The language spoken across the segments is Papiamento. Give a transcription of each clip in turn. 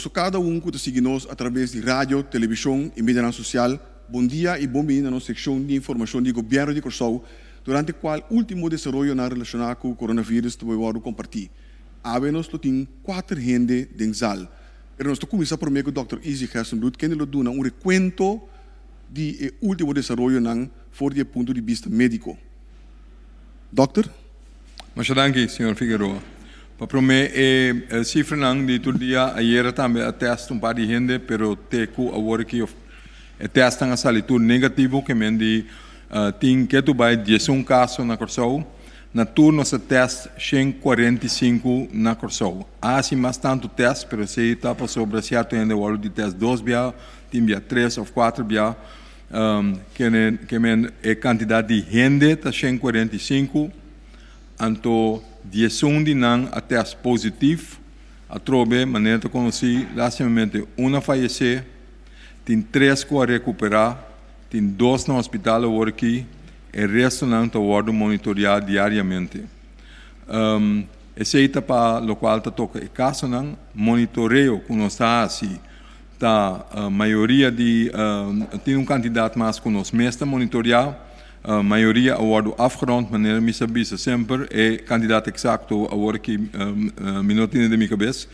Boso kada un ku ta sigui nos a traves di radio, televishon i medianan sosial, bon dia i bon bini na nos sekshon di informashon di Gobièrnu di Kòrsou, durante kual último desaroyonan relashoná ku coronavirus ta bai wòrdu kompartí. Awe nos lo tin kuater hende den zal. Pero nos ta kuminsá promé ku dòkter Izzy Gerstenbluth kende lo duna un rekuento di e último desaroyonan for di e punto di bista médiko. Dòkter? Masha danki, señor Figueroa. Pa promé e sifranan di tur dia, ayera tambe a tèst un par di hende, pero te ku awor aki e tèstnan a sali tur negativo, ke men di tin ketu bai 11 kaso na Kòrsou. Na tur nos a tèst 145 na Kòrsou. A hasi mas tantu tèst, pero esei ta pasobra sierto hende wòrdu di tèst dos bia, tin bia tres òf kuater bia. Ke men e kantidat di hende ta 145, anto 11 di nan a tèst positif. Atrobe, manera ta konosí, lastimamente un a fayesé, tin tres ku a rekuperá, tin dos na hospital awor aki, e restonan ta wòrdu monitoriá diariamente. Esei ta pa lokual ta toka e kasonan. Monitoreo ku nos ta hasi ta mayoria di tin un kantidat mas ku nos mes ta monitoriá. Mayoria a wòrdu afgerond, manera mi sa bisa semper, e kantidat eksakto awor aki mi no tene den mi kabes,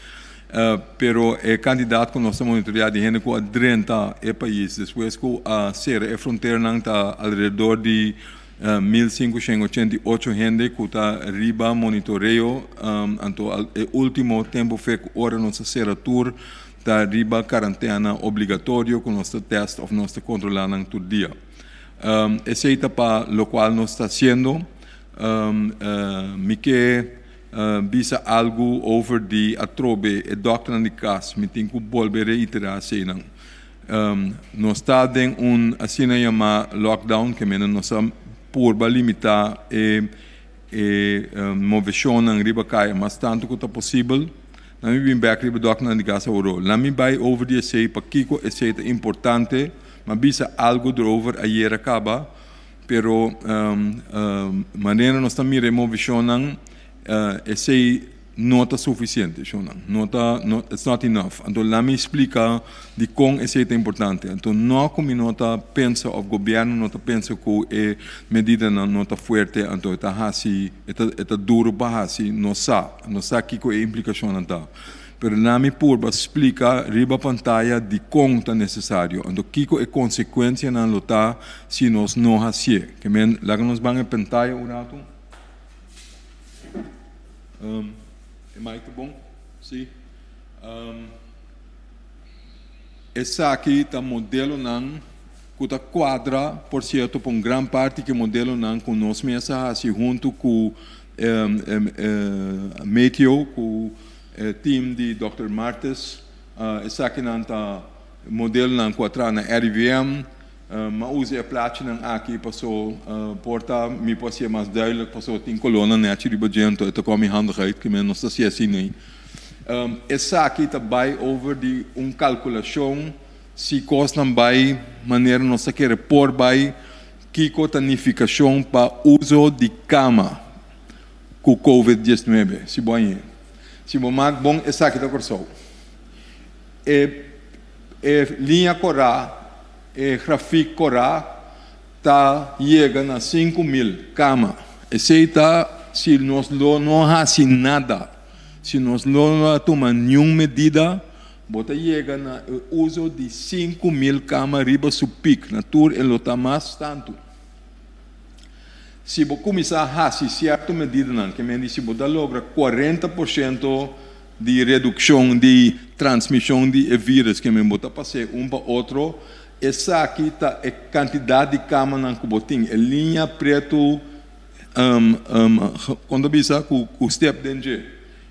pero e kantidat ku nos ta monitoriá di hende ku a drenta e pais despues ku a sera e fronteranan ta alrededor di 1588 hende ku ta riba monitoreo. Anto e último tempu fe ku ora nos a sera tur ta riba karantena obligatorio ku nos ta tèst òf nos ta kontrolá nan tur dia. Esei ta pa lokual nos ta hasiendo. Mi ke bisa algu over di atrobe e dòkternan di kas. Mi tin ku bolbe reiterá eseinan. Nos ta den un asina yamá lockdown, ke mende nos a purba limitá e e moveshonnan riba kaya mas tantu ku ta posibel. Nan mi bin bèk riba dòkternan di kas aworó. Laat mi bai over di esei pakiko esei ta importante. Mi a bisa algu erover ayera kaba, pero manera nos ta mira e moveshonnan esei no ta sufisiente, shonnan. No ta, no, it's not enough. Anto laat mi splika dikon esei ta importante. Anto no ku mi no ta pensa òf gobièrnu no ta pensa ku e medidanan no ta fuerte, anto e ta hasi, e ta, e ta duru pa hasi, nos sa, nos sa kiko e implikashonnan ta. Pero laat mi purba splika riba pantaya dikon ta nesesario, anto kiko e konsekuensianan lo ta si nos no hasié. Ke men, laga nos ban e pantaya un ratu. Um, e mic ta bon? Si. Um, esaki ta modelonan ku ta kuadra, por sierto, pa un gran parti ku e modelonan ku nos mes a hasi huntu ku um, um, uh, Meteo, ku e team di Dòkter Martes. Esakinan ta modelonan ku a traha na RIVM. Mi a usa e plachinan aki paso por ta mi por hasié mas duidelijk paso tin kolónan nechi riba dje anto e ta kòm mi handig uit ke men nos ta hasié asina ei. Esaki ta bai over di un kalkulashon si kosnan bai manera nos ta kere por bai kiko ta nifikashon pa uso di kama ku covid 19 si bo a ñe. Si bo mak bon esaki ta Kòrsou. E e liña korá, e grafik korá ta yega na 5000 kama. Esei ta si nos lo no hasi nada, si nos lo no a tuma niun medida, bo ta yega na e uso di 5000 kama riba su pik. Na tur e lo ta mas tantu. Si bo kuminsá hasi sierto medidanan, ke men di si bo ta logra 40% di redukshon di transmishon di e vírus, ke men bo ta pas'é un pa otro, esaki ta e kantidat di kamanan ku bo tin. E liña pretu, kon ta bisa, ku step den dje.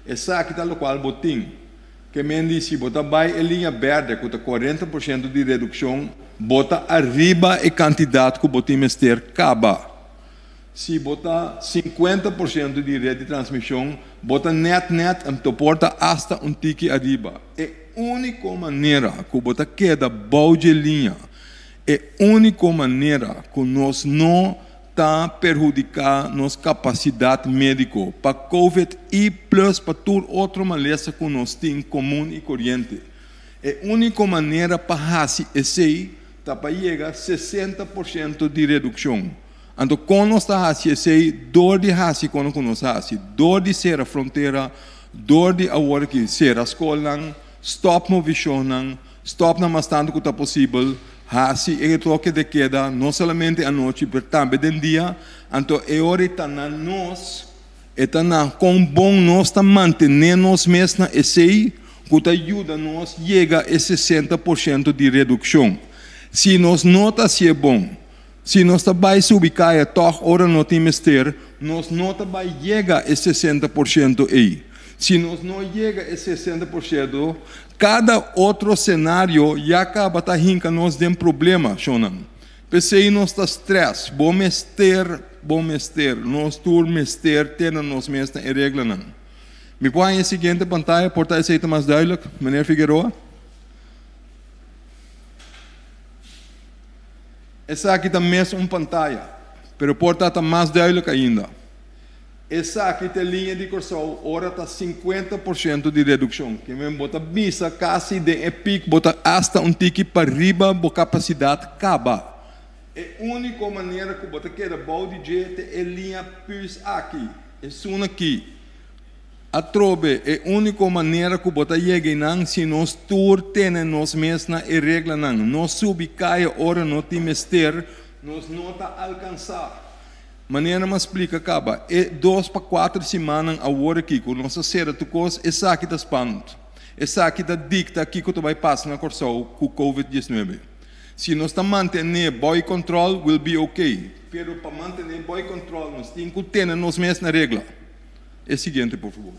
Esaki ta lokual bo tin. Ke men di si bo ta bai e liña bèrdè ku ta 40% di redukshon, bo ta ariba e kantidat ku bo tin mester kaba. Si bo ta 50% di ret di transmishon, bo ta nèt nèt anto por ta asta un tiki ariba. E úniko manera ku bo ta keda bou dje liña, e úniko manera ku nos no ta perhudiká nos kapasidat médiko pa covid i plus pa tur otro malesa ku nos tin komun i koriente. E úniko manera pa hasi esei ta pa yega 60% di redukshon. Anto kon nos ta hasi esei? Dor di hasi kon ku nos hasi, dor di sera frontera, dor di awor aki sera skolnan, stòp movishonnan, stòp nan mas tantu ku ta posibel, hasi e toke de keda no solamente anochi pero tambe den dia. Anto e ora ei ta na nos, e ta na kon bon nos ta mantené nos mes na esei ku ta yuda nos yega e 60% di redukshon. Si nos no ta hasié bon, si nos ta bai subi kaya tòg ora no tin mester, nos no ta bai yega e 60% ei. Si nos no yega e 60%, kada otro senario ya kaba ta hinka nos den problema, shonnan. P'esei nos ta strès. Bo mester, bo mester, nos tur mester tene nos mes na e reglanan. Mi por haña e siguiente pantaya, por ta esei ta mas duidelijk, meneer Figueroa? Esaki ta mes un pantaya, pero por ta ta mas duidelijk ainda. Esaki ta e liña di Kòrsou ora ta 50% di redukshon. Ke men bo ta bisa kasi den e pik, bo ta asta un tiki pariba bo kapasidat kaba. E úniko manera ku bo ta keda bou di dje ta e liña püs aki, esun aki. Atrobe, e úniko manera ku bo ta yega einan si nos tur tene nos mes na e reglanan. No subi kaya ora no tin mester, nos no ta alkansá. Manera mi a splika kaba, e dos pa kuater simannan awor aki ku nos a sera tur kos, esaki ta spannend. Esaki ta dikta kiko ta bai pasa na Kòrsou ku Covid 19. Si nos ta mantené bou kòntròl, we'll be okay. Pero pa mantené bou kòntròl nos tin ku tene nos mes na regla. E siguiente por fabor.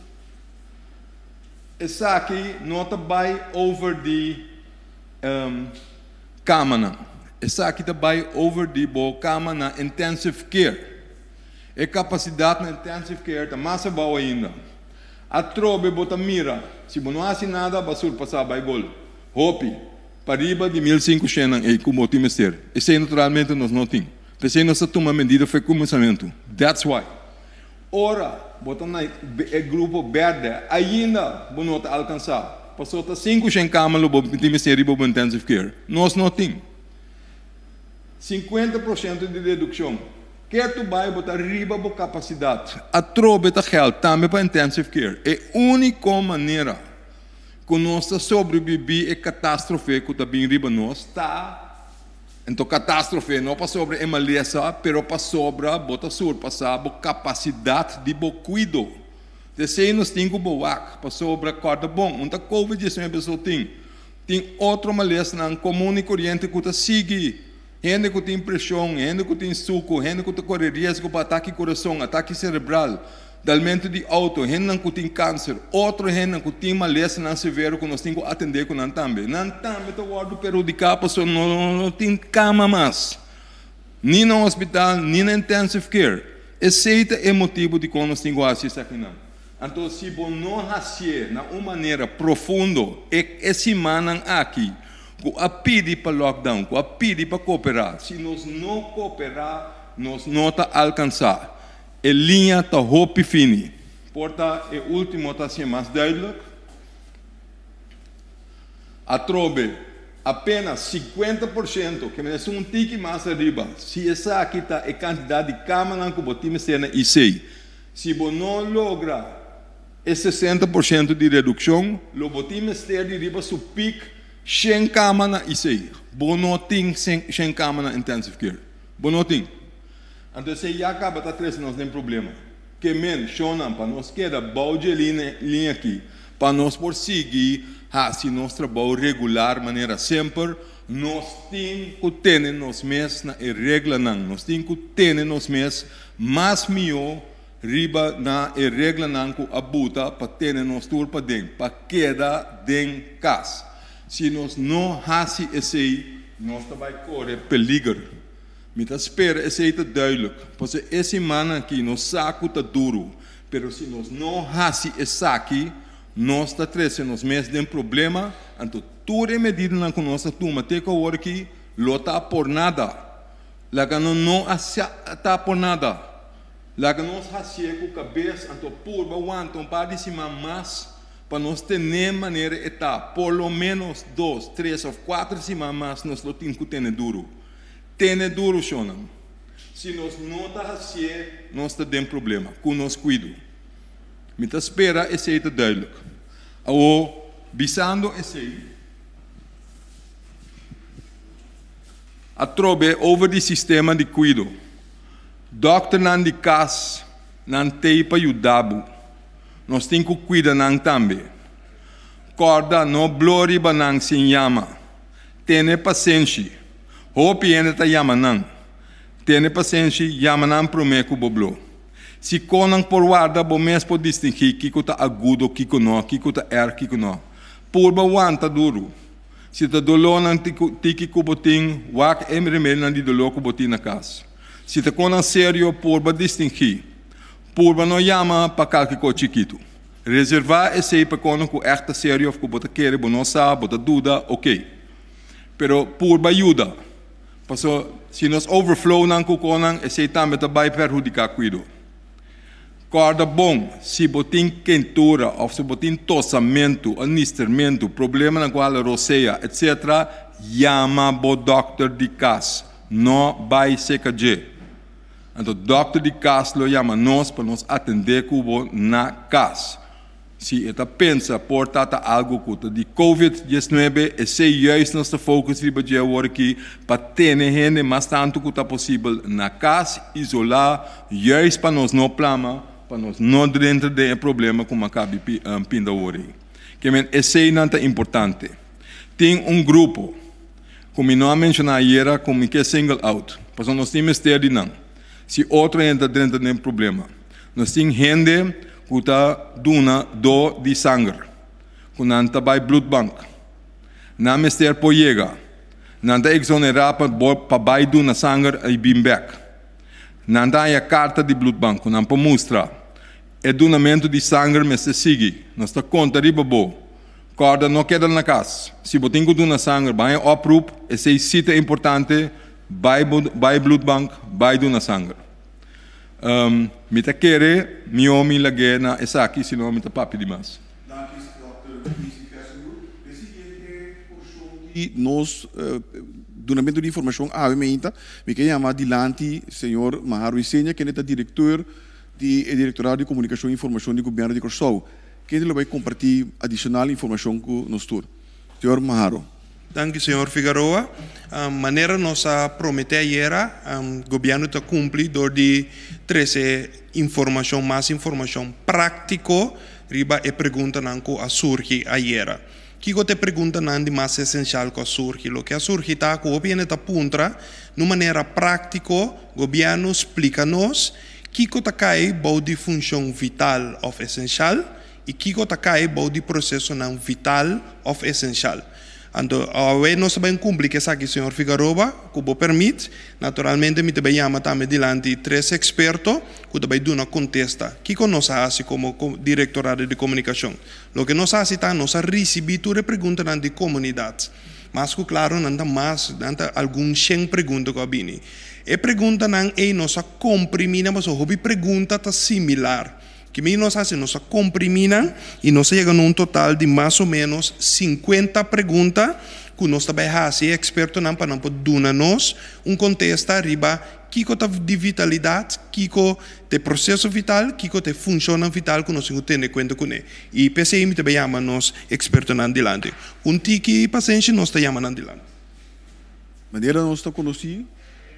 Esaki no ta bai over di kamanan. Esaki ta bai over di bo kama na intensive care. E kapasidat na intensive care ta mas abou ainda. Atrobe bo ta mira, si bo no hasi nada, bo a surpasá bai gol. Hopi, pariba di 1500 nan ei ku bo tin mester. Esei naturalmente nos no tin. P'esei nos ta tuma medida for e kuminsamentu. That's why. Ora bo ta na e grupo bèrdè, ainda bo no ta alkansá. Pasobra ta 500 kama lo bo tin mester riba bo intensive care. Nos no tin. 50% di redukshon. Ketu bai bo ta riba bo kapasidat. Atrobe ta gèld tambe pa intensive care. E úniko manera ku nos ta sobrebibí e katástrofe ku ta bin riba nos ta. Enton katastrofe no pasobra e malesa, pero pasobra bo ta surpasá bo kapasidat di bo kuido. T'esei nos tin ku bo wak, pasobra kòrda bon, un ta covid 19 so tin. Tin otro malesanan komun i koriente ku ta sigui. Hende ku tin preshon, hende ku tin suku, hende ku ta kore riesgo pa atake kurason, atake serebral, dalmentu di outo, hendenan ku tin kanser, otro hendenan ku tin malesanan severo ku nos tin ku atendé ku nan tambe. Nan tambe ta wòrdu perhudiká pasobra no no tin kama mas, ni na hospital ni na intensive care. Esei ta e motibu dikon nos tin ku hasi esakinan. Anto si bo no hasié na un manera profundo e e simannan aki ku a pidi pa lockdown, ku a pidi pa koperá, si nos no koperá nos no ta alkansá. E liña ta hopi fini. Por ta e último ta hacié mas duidelijk. Atrobe, apenas 50%, ke mester un tiki mas ariba, si esaki ta e kantidat di kamanan ku bo tin mester na IC. Si bo no logra e 60% di redukshon, lo bo tin mester di riba su pik 100 kama na IC. Bo no tin 100 kama na intensive care. Bo no tin. Anto esei ya kaba ta trese nos den problema. Ke men, shonnan, pa nos keda bou dje liña aki, pa nos por sigui hasi nos trabou regular manera semper, nos tin ku tene nos mes na e reglanan. Nos tin ku tene nos mes mas mihó riba na e reglanan ku a buta pa tene nos tur paden, pa keda den kas. Si nos no hasi esei, nos ta bai kore peliger. Mi ta spera esei ta duidelijk, pasobra e simannan aki nos sa ku ta duru, pero si nos no hasi esaki, nos ta trese nos mes den problema, anto tur e medidanan ku nos a tuma te ku awor aki lo ta por nada. Laga nos no ta por nada. Laga nos hasié ku kabes, anto purba wanta un par di siman mas. Pa nos tene manera e ta, por lo ménos dos, tres òf kuater siman mas nos lo tin ku tene duru. Tene duru, shonnan. Si nos no ta hasié, nos ta den problema ku nos kuido. Mi ta spera esei ta duidelijk. Awor, bisando esei, atrobe over di sistema di kuido. Dòkternan di kas nan tei pa yuda bo. Nos tin ku kuida nan tambe. Kòrda no blo riba nan sin yama. Tene pasenshi. Hopi hende ta yama nan. Tene pasenshi, yama nan promé ku bo blo. Si kon nan por warda, bo mes por distingí kiko ta agudo, kiko no, kiko ta erg, kiko no. Purba wanta duru. Si ta dolónan tiki ku bo tin, wak e remedinan di doló ku bo tin na kas. Si ta konnan serio, purba distingí. Purba no yama pa kalke kos chikitu. Reservá esei pa kono ku ègt ta serio òf ku bo ta kere bo no sa, bo ta duda, oké. Pero purba yuda. Paso si nos overflow nan ku konan, esei tambe ta bai perhudiká kuido. Kòrda bon, si bo tin kentura òf si bo tin tosamentu o nistermentu, problemanan ku hala rosea, etc. Yama bo dòkter di kas, no bai seka dje. Anto dòkter di kas lo yama nos pa nos atendé ku bo na kas. Si e ta pensa por ta ta algu ku ta di Covid 19, esei juist nos ta focus riba dje awor aki pa tene hende mas tantu ku ta posibel na kas, isolá, juist pa nos no plama, pa nos no drenta den e problema ku makabi pinda awor ei. Ke men eseinan ta importante. Tin un grupo ku mi no a menshoná ayera ku mi ke single out, pasobra nos tin mester di nan. Si otro hende ta drenta den problema. Nos tin hende ku ta duna do di sanger, ku nan ta bai bloedbank. Nan mester por yega. Nan ta eksonerá pa pa bai duna sanger i bin bèk. Nan ta haña karta di bloedbank ku nan por mustra. E dunamentu di sanger mester sigui. Nos ta konta riba bo. Kòrda no keda na kas. Si bo tin ku duna sanger, bai e oproep. Esei si ta importante. Bai bai bloedbank, bai duna sanger. Mi ta kere mihó mi lag'é na esaki, sino mi ta papia di mas. Danki Dòkter Izzy Kerssenbroek. E siguiente porshon di nos dunamentu di informashon awe meinta, mi ke yama dilanti señor Maharo Isenia, kende ta direkteur di e Direktorado di Komunikashon i Informashon di Gobièrnu di Kòrsou, kende lo bai kompartí adishonal informashon ku nos tur. Señor Maharo. Danki señor Figaroa. Manera nos a promete ayera, gobierno ta cumpli door di trece informacion, mas informacion practico riba e preguntanan cu a surgi ayera. Kico ta e preguntanan di mas esencial cu a surgi? Loke a surgi ta cu hopi hende ta puntra, na un manera practico gobierno splica nos kico ta cay bou di funcion vital of esencial, I kiko ta kai bou di prosesonan vital òf esenshal. Anto, awe nos ta bai kumpli ku esaki, señor Figaroba, ku bo permit. Naturalmente mi ta bai yama tambe dilanti tres eksperto ku ta bai duna kontesta. Kiko nos a hasi komo Direktorado di Komunikashon? Loke nos a hasi ta nos a risibí tur e preguntanan di komunidat. Mas ku klaro nan ta mas, nan ta algun shen pregunta ku a bini. E preguntanan ei nos a komprimí nan pasobra hopi pregunta ta similar. Kimi nos hasi? Nos a komprimí nan i nos a yega na un total di mas o ménos sinkuenta pregunta ku nos ta bai hasi e ekspertonan pa nan por duna nos un kontesta riba kiko ta di vitalidat, kiko ta e proseso vital, kiko ta e funshonnan vital ku nos tin ku tene kuenta kuné. I p'esei mi ta bai yama nos ekspertonan dilanti. Un tiki pasenshi nos ta yama nan dilanti. Manera nos ta konosí,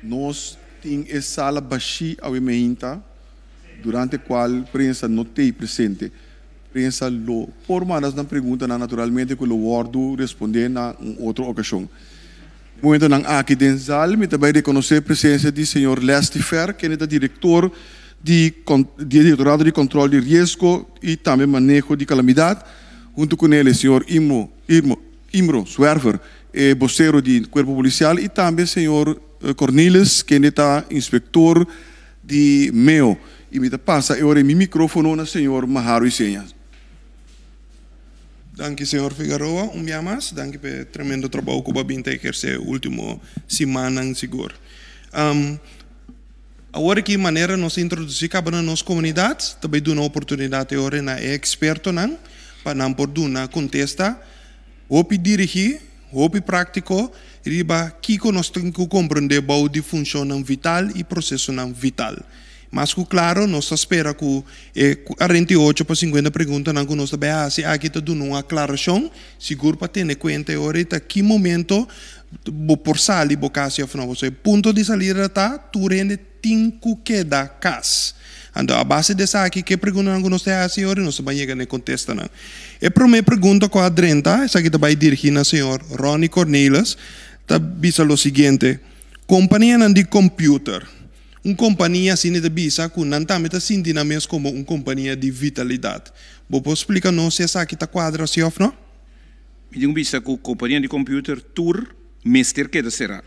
nos tin e sala bashí awe meinta. Durante cual prensa no tey presente. Prensa lo por manda nan preguntanan naturalmente cu lo wordo responde na un otro ocasion. E momentonan aki den zaal mi ta bay reconoce presencia di señor Leslie Fer kende ta director di di e Directorado di Control di Riesgo y tambe Maneho di Calamidad. Hunto cu nele señor Imo Irmo Imro Zwerver e vocero di Cuerpo Policial y tambe señor Cornelis kende ta inspector Di meo, y mi ta pasa e ora e mi microfono na señor Maharo Iseña. Danki señor Figaroa un bia mas, danki pa e tremendo trabou ku bo a bin ta eherse e ultimo simannan sigur. Awor aki manera nos a introdusi kaba na nos komunidat ta bai duna oportunidat e ora na e ekspertonan. pa nan por duna kontesta hopi dirigí, hopi práktiko riba kiko nos tin ku komprondé bou di funshonnan vital i prosesonan vital. Mas ku klaro nos ta spera ku e 48 pa 50 preguntanan ku nos ta bai hasi aki ta duna un aklarashon sigur pa tene kuenta e ora ei ta ki momento bo por sali bo kas òf no. Pasobra e punto di salida ta tur hende tin ku keda kas. Anto a base di esaki ke preguntanan ku nos ta hasi ora nos ta bai yega na e kontestanan. E promé pregunta ku a drenta, esaki ta bai dirigí na señor Ronnie Cornelis, ta bisa lo siguiente, Kompanianan di kòmpiuter, un kompania asina ta bisa ku nan tambe ta sinti nan mes komo un kompania di vitalidat. Bo por splika nos si esaki ta kuadra si òf no? Mi tin ku bisa ku kompania di kòmpiuter tur mester keda será.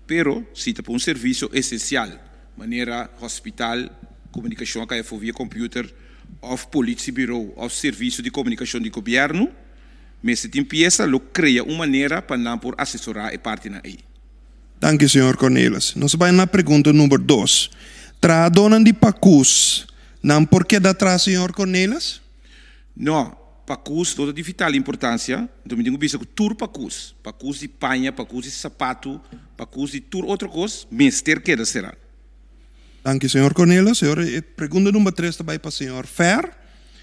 Pero si ta pa un servisio esensial, manera hospital, komunikashon a kaya for via kòmpiuter òf politieburo òf servisio di komunikashon di gobièrnu, mester tin piesa lo krea un manera pa nan por asesorá e partinan ei. Danki, señor Cornelis. Nos a bai na pregunta number dos. Trahadónan di pakus nan por keda atras, señor Cornelis? No, pakus no ta di vital importansia, enton mi tin ku bisa ku tur pakus, pakus di paña, pakus di sapatu, pakus di tur otro kos, mester keda será. Danki, señor Cornelis. Señor, e pregunta number tres ta bai pa señor Fer.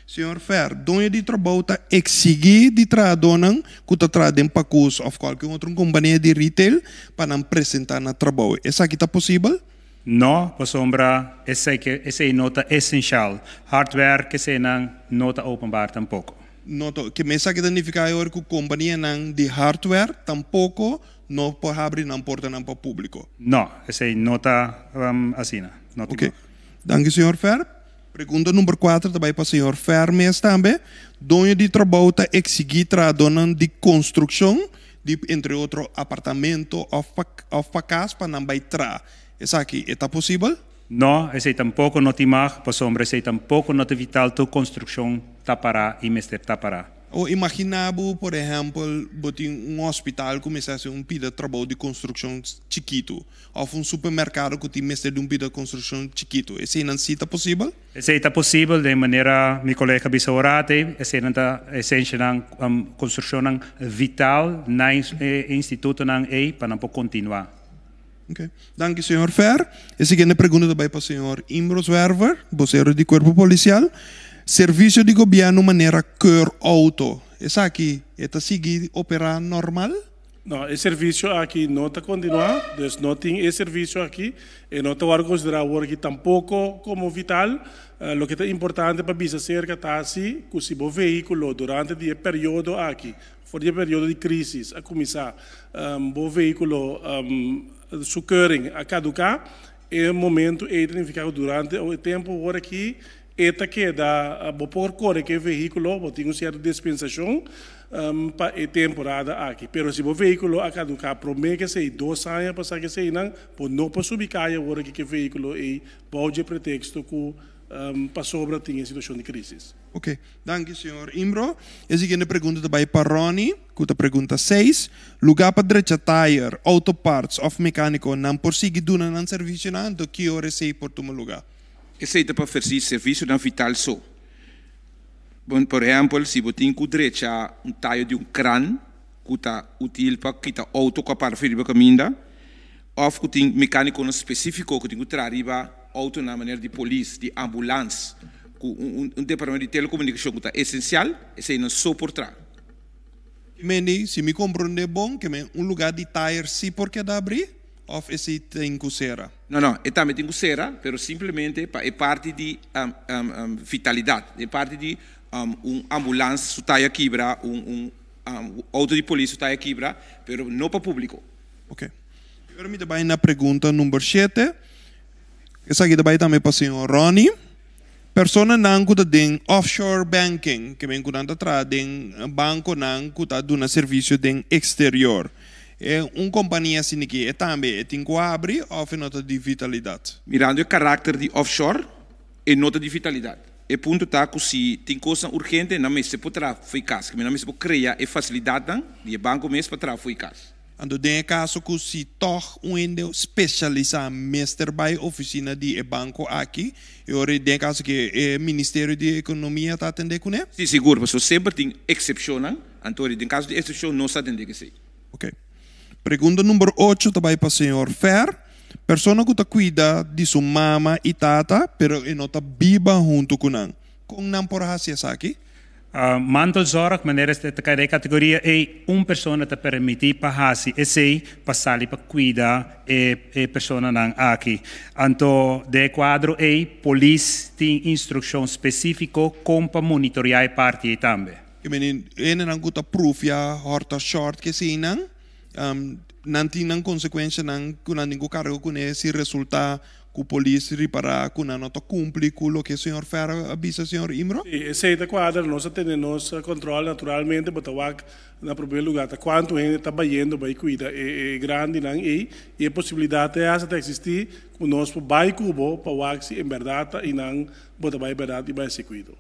Señor Fer, doño di trabou ta eksigí di trahadónan ku ta traha den pakus òf kualke otro kompania di retail pa nan presentá na trabou. Esaki ta posibel? No, pasobra esei esei no ta esenshal. Hardwerk eseinan no ta openbaar tampoko. No ta, ke esaki ta nifiká e ora ku kompanianan di hardware tampoko no por habri nan portanan pa públiko? No, esei no ta asina. No tin Oké. Danki señor Fer. Pregunta number kuater ta bai pa señor Fer mes tambe. Doño di trabou ta eksigí trahadónan di konstrukshon di entre otro apartamento òf pa òf pa kas pa nan bai traha. Esaki e ta posibel? No, esei tampoko no tin mag, pasobra esei tampoko no ta vital tur konstrukshon ta pará i mester ta pará. O imaginá bo, por ehèmpel, bo tin un hospital ku mester hasi un pida trabou di konstrukshon chikitu òf un supermerkado ku tin mester di un pida konstrukshon chikitu. Eseinan sí ta posibel? Esei ta posibel den manera mi kolega a bisa ora te, eseinan ta esenshanan, konstrukshonnan vital na e institutonan ei pa nan por kontinuá. Ok. Danki señor Fer. E siguiente pregunta ta bai pa señor Imro Zwerver, bosero di Kuerpo Polisial. Servisio di gobièrnu manera keur outo, esaki e ta sigui operá normal? No, e servisio aki no ta kontinuá, dus no tin e servisio aki, e no ta wòrdu konsiderá awor aki tampoko komo vital. Loke ta importante pa bisa aserka ta si ku si bo vehíkulo durante di e periodo aki, for di e periodo di krísis a kuminsá, bo vehíkulo su keuring a kaduká, e momentu ei ta nifiká ku durante e tempu awor aki E ta keda, bo por kore ku e vehíkulo, bo tin un sierto dispensashon pa e temporada aki. Pero si bo vehíkulo a kaduká promé ku esei, dos aña pasá ku eseinan, bo no por subi kaya awor aki ku e vehíkulo ei bou dje preteksto ku pasobra tin e situashon di krísis. Ok, danki señor Imbro. E siguiente pregunta ta bai pa Ronnie, ku ta pregunta seis, Lugá pa drecha tayer, auto parts òf mekániko nan por sigui duna nan servisionan? Anto ki ora esei por tuma lugá? Esei ta pa ofresí servisionan vital so. Bon, por ehèmpel, si bo tin ku drecha un tayo di un kran ku ta útil pa kita outo ku a para riba kaminda, òf ku tin mekánikonan spesífiko ku tin ku traha riba outonan manera di polis, di ambulans, ku un departamento di telekomunikashon ku ta esensial, eseinan so por traha. Meni, si mi komprondé bon, ke men un lugá di tayer sí por keda abrí? Of esei tin ku sera? No, no, e tambe tin ku sera, pero simplemente pa e parti di vitalidat, e parti di un ambulans su taya kibra, un auto di polis su taya kibra, pero no pa publico. Ok. Ahora mi ta bai na pregunta number shete. Esaki ta bai tambe pa señor Ronnie. Personanan ku ta den offshore banking, ke men ku nan ta traha den bankonan ku ta duna servisio den eksterior. E un kompania asina ki e tambe e tin ku habri òf e no ta di vitalidat? Mirando e karakter di offshore, e no ta di vitalidat. E punto ta ku si tin kosnan urgente, nan mester por traha fo'i kas. Ke men nan mester por krea e fasilidatnan di e banko mes pa traha fo'i kas. Anto den e kaso ku si tòg un hende spesialisá mester bai ofisina di e banko aki, e ora den e kaso ki e Ministerio di Ekonomia ta atendé kuné? Si, sigur, pasobra semper tin eksepshonnan, anto den kaso di eksepshon nos ta atendé ku esei. Ok. Pregunta number ocho ta bai pa señor Fer. Persona ku ta kuida di su mama i tata, pero e no ta biba huntu ku nan, kon nan por hasi esaki? Mantelzorg, manera ta kai den e kategoria ei, un persona ta permití pa hasi esei pa sali pa kuida e e personanan aki. Anto den e kuadro ei polis tin instrukshon spesífiko kon pa monitoriá e parti ei tambe. Ke menen hendenan ku ta prufia hòrta shòrt ke eseinan, nan tin nan konsekuenshanan ku nan tin ku karga kuné si resultá Ku polis ripará ku nan no ta kumpli ku loke señor Ferro a bisa señor Imro? Sí, esei ta kuadra. Nos a tene nos kòntròl naturalmente, bo ta wak na promé lugá ta kuantu hende ta bayendo bai kuida e e grandinan ei i e posibilidat ta hasta ta eksistí ku nos por bai ku bo pa wak si en bèrdat ta einan bo ta bai bèrdat i bai hasi kuido.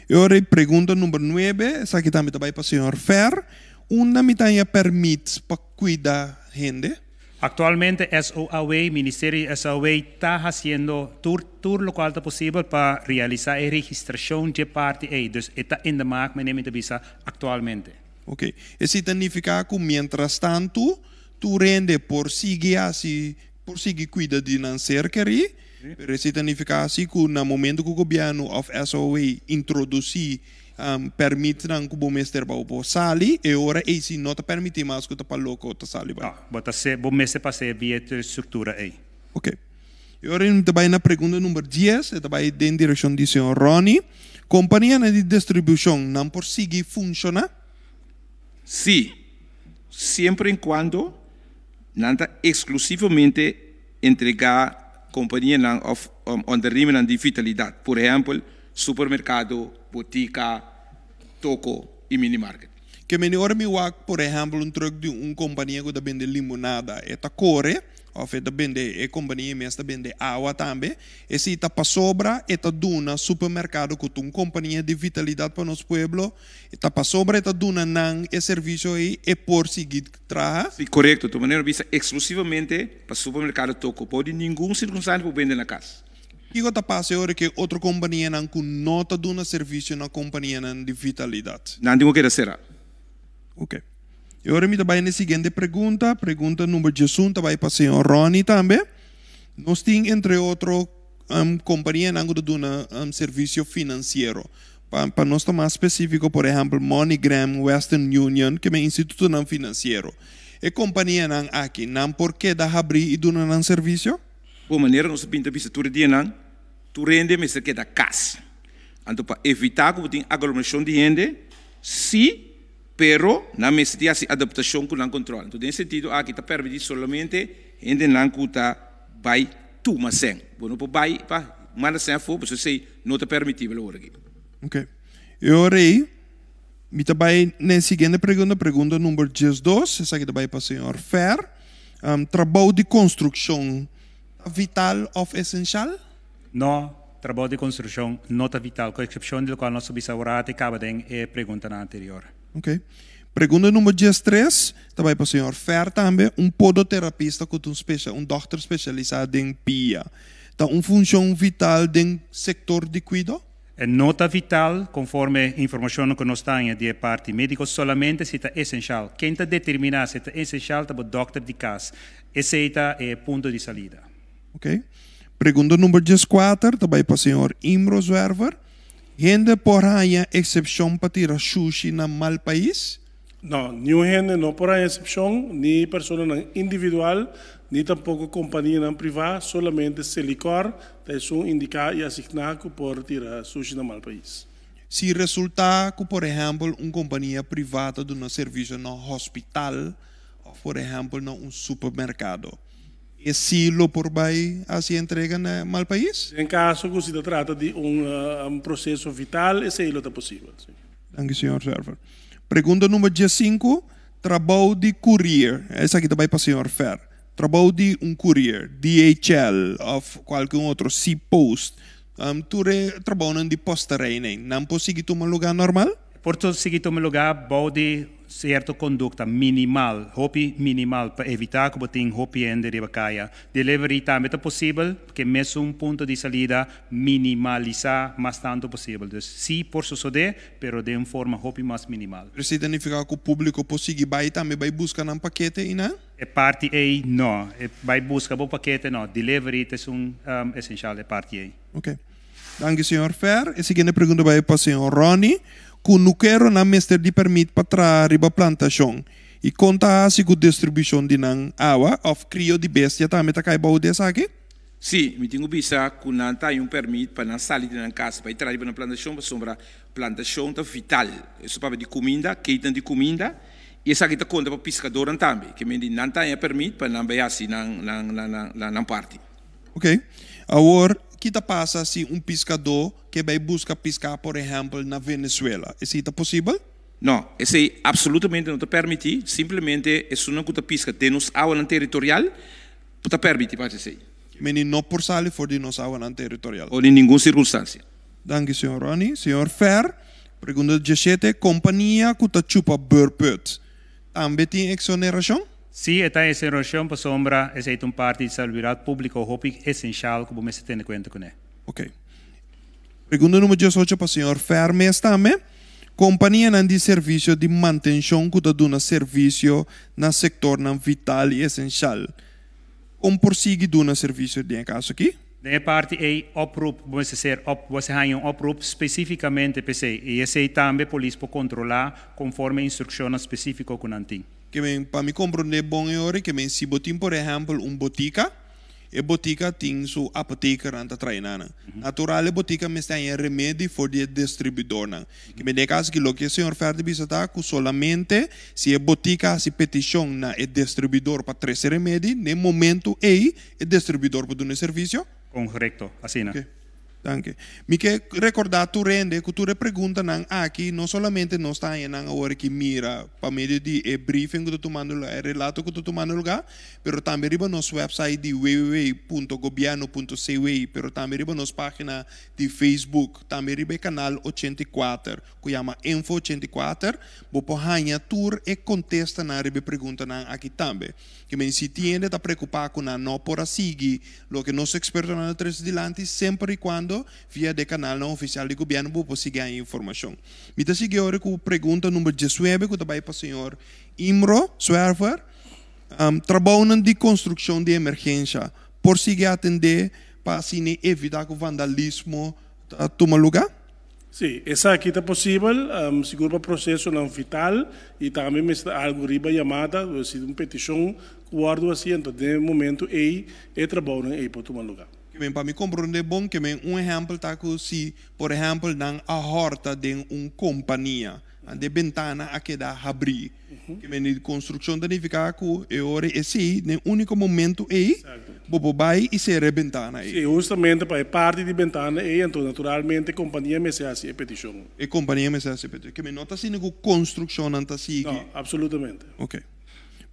E ora ei pregunta number nuebe, esaki tambe ta bai pa señor Fer, Unda mi ta haña pèrmit pa kuida hende? Actualmente SOAW, Ministerio di SOAW ta haciendo tur tur locual ta posibel pa realisa e registracion dje parti ey. Dus e ta in de maak, meneer mi ta bisa actualmente. Ok. Esey ta nifica cu mientrastanto tur hende por sigui haci, por sigui cuida di nan ser keri, pero esey ta nifica si cu na momento cu gobierno of SOAW introduci Permitnan ku bo mester pa bo por sali, e ora ei si no ta permití mas ku ta pa loko ta sali bai. No, bo ta se, bo mester pas'é via e struktura ei. Oke. E ora ei mi ta bai na pregunta number dies, e ta bai den direkshon di señor Ronnie. Kompanianan di distribushon nan por sigui funshoná? Sí, siempre en cuando nan ta eksklusivamente entregá kompanianan òf ondernemernan di vitalidat, por ehèmpel, supermerkado, botika, toko i minimarket. Ke meni ora mi wak, por ehèmpel, un trùk di un kompania ku ta bende limonada, e ta kore, òf e ta bende, e kompania mes ta bende awa tambe, esei ta pasobra e ta duna supermerkado ku ta un kompania di vitalidat pa nos pueblo, Ta pasobra e ta duna nan e servisio ei e por sigui traha? Si, korekto. Tur manera bisa eksklusivamente pa supermerkado toko. Bou di ningun sirkunstansia por bende na kas. Kiko ta pasa e ora ku e otro kompanianan ku no ta duna servisio na kompanianan di vitalidat? Nan tin ku keda será. Oke. E ora mi ta bai na e siguiente pregunta. Pregunta number diesun ta bai pa señor Ronnie tambe. Nos tin entre otro kompanianan ku ta duna servisio finansiero. Pa nos ta mas spesífiko, por ehèmpel, MoneyGram, Western Union, ke men institutonan finansiero. E kompanianan aki, nan por keda habrí i duna nan servisio? Bon manera nos a pinta bisa tur e dianan, tur hende mester keda kas. Anto pa evitá ku bo tin aglomerashon di hende, sí, pero nan mester tin hasi adaptashon ku nan kontròl. Anto den e sentido aki ta permití solamente hendenan ku ta bai tuma sèn. Bo no por bai pa manda sèn afó, pasobra esei no ta permitibel awor aki. Ok. E ora ei, mi ta bai na e siguiente pregunta, pregunta number diesdos. Esaki ta bai pa señor Fer. Trabou di konstrukshon ta vital òf esenshal? No, trabou di konstrukshon no ta vital, ku eksepshon di lokual nos a bisa awor a kaba den e preguntanan anterior. Ok. Pregunta number diestres ta bai pa señor Fer tambe. Un podoterapista ku ta un specia un dòkter spesialisá den pia ta un funshon vital den sektor di kuido? E no ta vital, konforme informashonnan ku nos ta haña di e parti médiko, solamente si ta esenshal. Ken ta determiná si ta esenshal ta bo dòkter di kas. Esei ta e punto di salida. Ok. Pregunta number dieskuater ta bai pa señor Imro Zwerver. Hende por haña eksepshon pa tira shushi na mal pais? No, niun hende no por haña eksepshon, ni personanan individual, ni tampoko kompanianan privá, solamente Selikor ta esun indiká i asigná ku por tira sushi na mal pais. Si resultá ku por ehèmpel un kompania privá ta duna servisio na hospital òf por ehèmpel na un supermerkado, E si lo por bai hasi entrega na mal pais? Den kaso ku si ta trata di un proseso vital esei lo ta posibel, si. Danki señor Zwerver. Pregunta number diesinku, Trabou di courier, esaki ta bai pa señor Fer. Trabou di un courier, DHL of kualke un otro, C-post, tur e trabounan di posterij nei, nan por sigui tuma luga normal? Por sigui tuma luga bou di. sierto kondukta minimal, hopi minimal, pa evitá ku bo tin hopi hende riba kaya. Delivery tambe ta posibel, ku e mesun punto di salida, minimalisá mas tantu posibel. Dus sí por sosodé, pero den un forma hopi mas minimal. Pero esei ta nifiká ku públiko por sigui bai tambe bai buska nan pakete einan? E parti ei no. E bai buska bo pakete no. Delivery ta esun esenshal e parti ei. Ok. Danki señor Fer. E siguiente pregunta bai pa señor Ronny. Kunukeronan mester di permit pa traha riba plantashon? I kon ta hasi ku distribushon di nan awa òf krio di bestia tambe ta kai bou di esaki? Sí, mi tin ku bisa ku nan ta haña un permit pa nan sali di nan kas bai traha riba nan plantashon pasobra plantashon ta vital. Eso papia di kuminda, keten di kuminda i esaki ta konta pa piskadornan tambe. Ke men di nan ta haña permit pa nan bai hasi nan nan parti. Ok. Awor, ki ta pasa si un piskadó ke bai buska piská, por ehèmpel, na Venezuela? Esei ta posibel? No, esei absolutamente no ta permití. Simplemente esunnan ku ta piska den nos awanan teritorial ta permití pa hasi esei. Meni no por sali for di nos awanan teritorial. O den ningun sirkunstansia. Danki, señor Ronny. Señor Fer, pregunta diesshete, Kompania ku ta chupa beurput tambe tin eksonerashon? Sí, e ta esenrashon pasobra esei ta un parti di salubridat públiko hopi esenshal ku bo mester tene kuenta kuné. Ok. Pregunta number diesocho pa señor Fer mes tambe. Kompanianan di servisio di mantenshon ku ta duna servisio na sektornan vital i esenshal, kon por sigui duna servisio den e kaso aki? Den e parti ei, oproep, bo mester ser op, bo mester haña un oproep spesífikamente p'esei, i esei tambe polis por kontrolá konforme instrukshonnan spesífiko ku nan tin. Ke men, pa mi komprondé bon e ora, ke men si bo tin por ehèmpel un botika, e botika tin su apotekernan ta trae nan. Natural e botika mester haña remedi for di e distribuidornan. Ke men den e kaso aki loke señor Ferdi bisa ta ku solamente si e botika hasi petishon na e distribuidor pa trese remedi, na e momento ei e distribuidor por duna e servisio. Korekto, asina. Danki. Mi ke rekordá tur hende ku tur e preguntanan aki no solamente nos ta haña nan awor aki mira pa medio di e briefing ku ta tumando lugá, e relato ku ta tumando lugá, pero tambe riba nos website di www.gobierno.cw, pero tambe riba nos página di Facebook, tambe riba e kanal 84 ku yama Info 84, bo por haña tur e kontestanan riba e preguntanan aki tambe. Ke men si tin hende ta preokupá ku nan no por a sigui loke nos ekspertonan a trese dilanti, semper i kuando via de kanalnan ofisial di gobièrnu bo por sigui haña informashon. Mi ta sigui ora ku pregunta number diesnuebe ku ta bai pa señor Imro Zwerver, Trabounan di konstrukshon di emergensha por sigui atendé pa asina evitá ku vandalismo ta tuma lugá? Sí, esaki ta posibel, sigur pa procesonan vital y tambe mester ta algo riba yamada, si un peticion cu wordo haci, enton den e momento ey e trabounan ey por tuma lugar. Ke men pa mi comprende bon, ke men un ehempel ta cu si por ehempel nan a horta den un compania, ante bentana a keda habri. Ke men di konstrukshon ta nifiká ku e ora e sí, den úniko momentu ei, bo por bai i sera e bentana ei. Sí, hustamente pa e parti di bentana ei, anto naturalmente e kompania mester hasi e petishon. E kompania mester hasi e petishon. Ke men no ta asina ku konstrukshonnan ta sigui. No, absolutamente. Oke.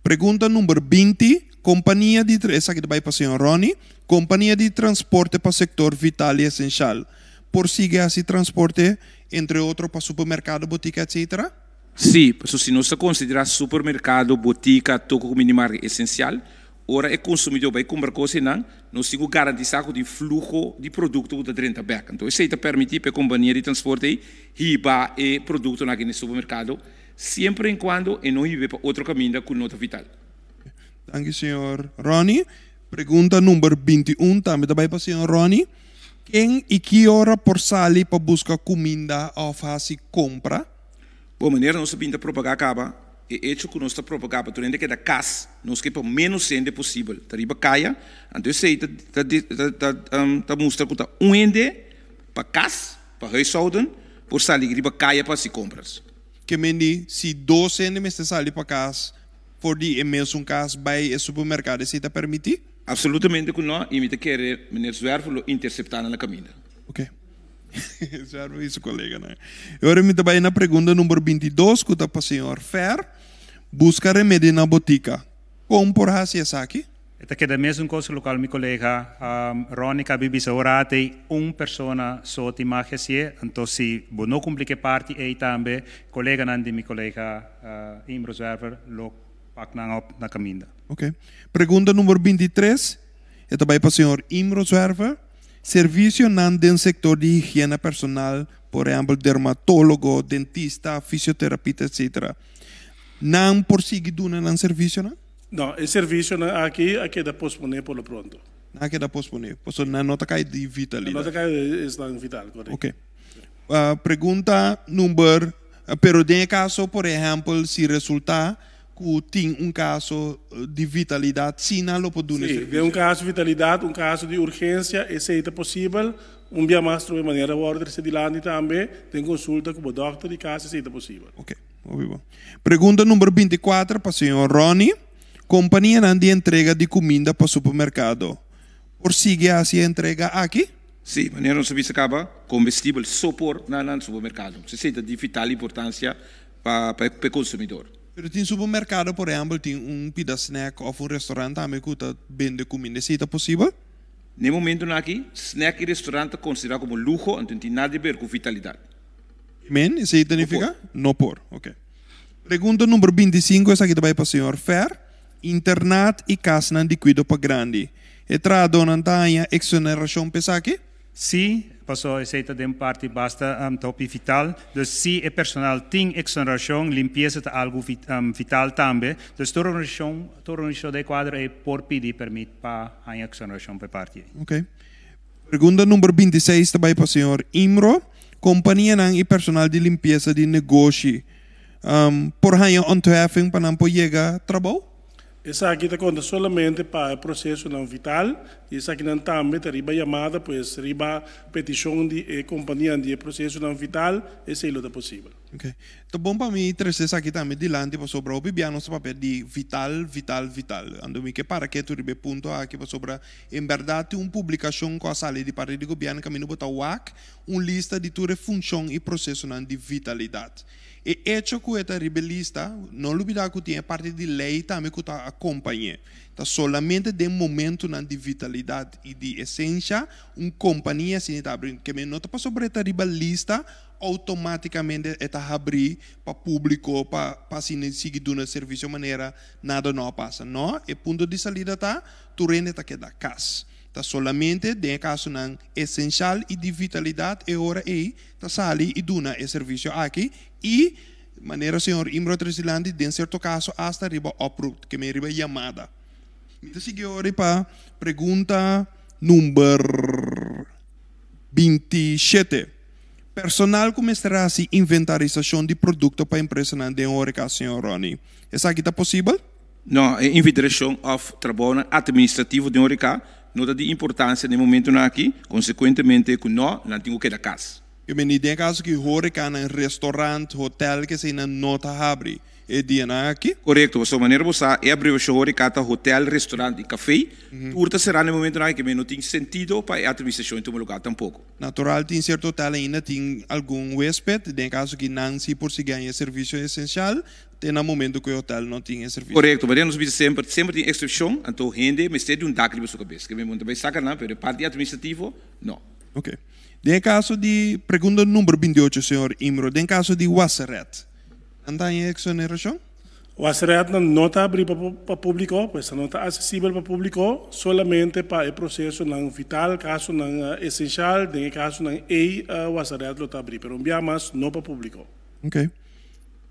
Pregunta number 20, Kompania di, esaki ta bai pa señor Ronny, Kompania di transporte pa sektor vital i esenshal por sigui hasi transporte, entre otro pa supermerkado, botika, etcetera? Sí, pasobra si nos ta konsiderá supermerkado, botika, toko ku minimarket esensial, ora e konsumidó bai kumpra kos einan, nos tin ku garantisá ku tin fluho di produkto ku ta drenta bèk. Anto esei ta permití pa e kompania di transporte ei hiba e produktonan aki na e supermerkado, siempre en kuando e no hib'é pa otro kaminda ku no ta vital. Danki señor Ronny. Pregunta number 21 tambe ta bai pa señor Ronny. Ken i ki ora por sali pa buska kuminda òf hasi kompra? Bon, manera nos a bin ta propagá kaba, e echo ku nos ta propagá pa tur hende keda kas, nos ke pa ménos hende posibel ta riba kaya, anto esei ta ta ta ta mustra ku ta un hende pa kas, pa huishouden, por sali riba kaya pa hasi kompras. Ke men di, si dos hende mester sali pa kas for di e mesun kas bai e supermerkado, esei ta permití? Absolutamente ku no, i mi ta kere meneer Zwerver lo interseptá nan na kaminda. Oke. Zwerver i su koleganan. E ora mi ta bai na pregunta number 22 ku ta pa señor Fer. Buska remedi na botika. Kon por hasi esaki? E ta keda mesun kos lokual mi kolega Ronnie kabi bisa ora atei un persona so tin mag hasié, anto si bo no kumpli ku e parti ei tambe koleganan di mi kolega Imro Zwerver lo pak nan op na kaminda. Ok. Pregunta number 23, e ta bai pa señor Imro Zwerver. Servisionan den sektor di higiena personal, por ehèmpel dermatólogo, dentista, fisioterapita, etc. Nan por sigui duna nan servisionan? No, e servisionan aki a keda posponé por lo pronto. Nan a keda posponé, pasobra nan no ta kai di vitalidat. Nan no ta kai di esnan vital, korekto. Ok. Pregunta number, pero den e kaso, por ehèmpel, si resultá ku tin un kaso di vitalidat, si nan lo por duna e Sí, servisio? den un kaso di vitalidat, un kaso di urgensia, esei ta posibel. Un bia mas trobe manera wòrdu trese dilanti tambe, den konsulta ku bo dòkter di kas, esei ta posibel. Ok. Hopi bon. Pregunta number 24 pa señor Ronnie. Kompanianan di entrega di kuminda pa supermerkado por sigui hasi e entrega aki? Sí, manera nos a bisa kaba, kombestibel so por na nan supermerkado. Esei ta di vital importansia pa pa e konsumidor. Pero tin supermerkado, por ehèmpel, tin un pida snack òf un restaurant tambe ku ta bende kuminda. Esei ta posibel? Na e momentunan aki, snack i restaurant ta konsiderá komo luho, anto no tin nada di ber ku vitalidat. Men, esei ta nifica? No por. Ok. Pregunta number 25, esaki ta bai pa señor Fer. Internat y casnan di cuido pa grandi. E trahadornan ta haña exoneracion pa esaki? Sí, pasobra esei ta den parti basta hopi vital. Dus si e personal tin exoneracion, limpieza ta algu vital tambe. Dus tur organisacion, tur organisacion den e cuadro ei por pidi permit pa haña exoneracion pa e parti ei. Ok. Pregunta number 26 ta bai pa señor Imro. Kompanianan i personal di limpiesa di negoshi por haña ontheffing pa nan por yega trabou? Esaki ta konta solamente pa e prosesonan vital i esakinan tambe ta riba yamada, pues riba petishon di e kompanianan di e prosesonan vital esei lo ta posibel. Ok. Ta bon pa mi trese esaki tambe dilanti pasobra hopi bia nos ta papia di vital, vital, vital. Anto mi ke para ketu riba e punto aki pasobra en bèrdat tin un publikashon ku a sali di parti di gobièrnu kaminda bo ta wak un lista di tur e funshon i prosesonan di vitalidat. E echo ku e ta riba e lista, no lubidá ku tin e parti di lei tambe ku ta akompañ'é. Ta solamente den momentunan di vitalidat i di esensha un kompania asina ta abri. Ke men no ta pasobra e ta riba lista outomátikamente e ta habrí pa públiko pa pa asina sigui duna servisio manera nada no a pasa. No, e punto di salida ta tur hende ta keda kas. Ta solamente den e kasonan esenshal i di vitalidat e ora ei ta sali i duna e servisio aki i, manera señor Imro Tresilanti, den sierto kaso asta riba oproep, ke men riba yamada. Mi ta sigui ora pa pregunta number 27. Personal ku mester hasi inventarisashon di produkto pa empresanan den horeca, señor Ronnie. Esaki ta posibel? No, e inventarisashon òf trabounan atministrativo den horeca no ta di importansia den e momentunan aki, konsekuentemente ku no, nan tin ku keda kas. Ke meni den e kaso ku horecanan, restaurant, hotel, keseinan no ta habri e dianan aki? Korekto, pasobra manera bo sa e abreviashon horeca ta hotel, restaurant i kafé, tur ta será na e momentunan aki, ke meni no tin sentido pa e atministrashon tuma lugar tampoko. Natural tin sierto hotel ainda tin algun huesped, den e kaso ki nan si por sigui haña e servisio esensial te na momento ku e hotel no tin e servisio. Korekto, manera nos bisa semper, semper tin eksepshon, anto hende mester di un dak riba su kabes. Ke men bo ta bai saka nan, pero e parti administrativo, no. Ok. Den e kaso di, pregunta number 28 señor Imro, den kaso di Wasserret, nan ta haña eksonerashon? Wasseretnan no ta abrí pa públiko, pues no ta asesibel pa públiko, solamente pa e prosesonan vital, kasonan esenshal, den e kasonan ei Wasseret lo ta abrí, pero un bia mas no pa públiko. Ok.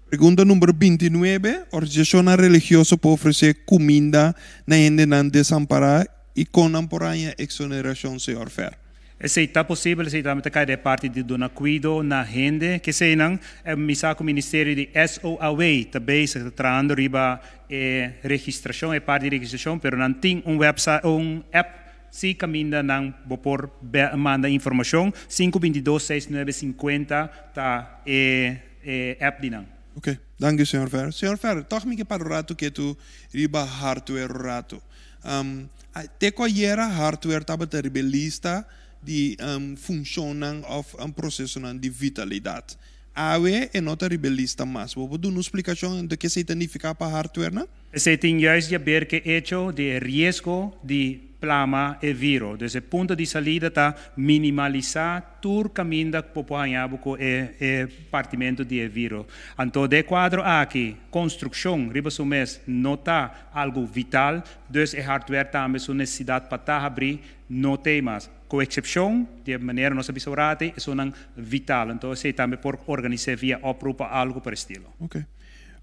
Pregunta number 29, Organisashonnan religioso por ofresé kuminda na hendenan desampará i kon nan por haña eksonerashon, señor Fer? Esei ta posibel, esei tambe ta kai den e parti di duna kuido na hende. Keseinan, mi sa ku ministerio di SOAW ta bezig, ta trahando riba e registrashon, e parti di registrashon, pero nan tin un website, un app si kaminda nan bo por manda informashon. Sinku 22 seis nuebe sinkuenta ta e e app di nan. Ok, danki señor Fer. Señor Fer, tòg mi ke para un ratu ketu riba hardware un ratu. Te ku ayera hardware tabata riba e lista di funshonnan òf prosesonan di vitalidat. Awe e no ta riba e lista mas. Bo por duna un splikashon di ke esei ta nifiká pa hardwarenan? Esei tin juist di haber ku e echo di e riesgo di plama e viro. Dus e punto di salida ta minimalisá tur kaminda ku bo por haña bo ku e e partimentu di e viro. Anto den e kuadro aki konstrukshon riba su mes no ta algu vital, dus e hardware tambe su nesesidat pa ta habrí no t'ei mas. Ku eksepshon di e manera nos a bisa ora ati, esunnan vital. Anto esei tambe por organis'é via oproep o algu por estilo. Ok.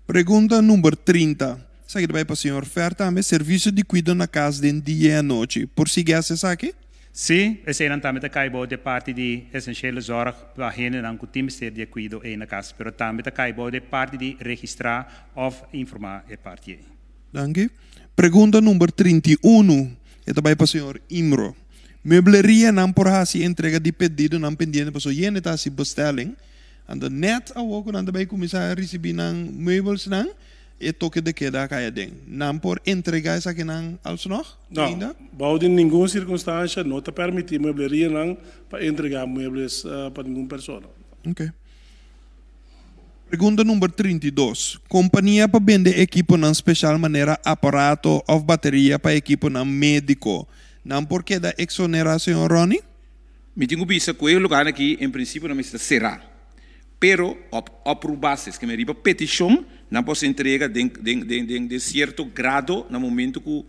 Pregunta number 30. Esaki ta bai pa señor Fer tambe. Servisio di kuido na kas den dia i anochi. Por sigui hasi esaki? Sí, eseinan tambe ta kai bou di e parti di esenshele zorg pa hendenan ku tin mester di e kuido ei na kas, pero tambe ta kai bou di e parti di registrá òf informá e parti ei. Danki. Pregunta number 31. E ta bai pa señor Imro. Meblerianan por hasi entrega di pedidonan pendiente pasobra yende ta hasi bestelling. Anto net awor ku nan ta bai kuminsá risibí nan meubelsnan, e toke de keda a kai aden. Nan por entregá esakinan alsnog No, ainda? bou di ningun sirkunstansha no ta permití mueblerianan pa entregá muebles pa ningun persona. Ok. Pregunta number 32. Kompania pa bende ekiponan speshal manera aparato òf bateria pa ekiponan médiko, nan por keda eksonerá, señor Ronnie? Mi tin ku bisa ku e lugarnan aki en prinsipio nan mester ta será, pero op oproep basis, ke men riba petishon nan por ser entrega den den den den den sierto grado na momento ku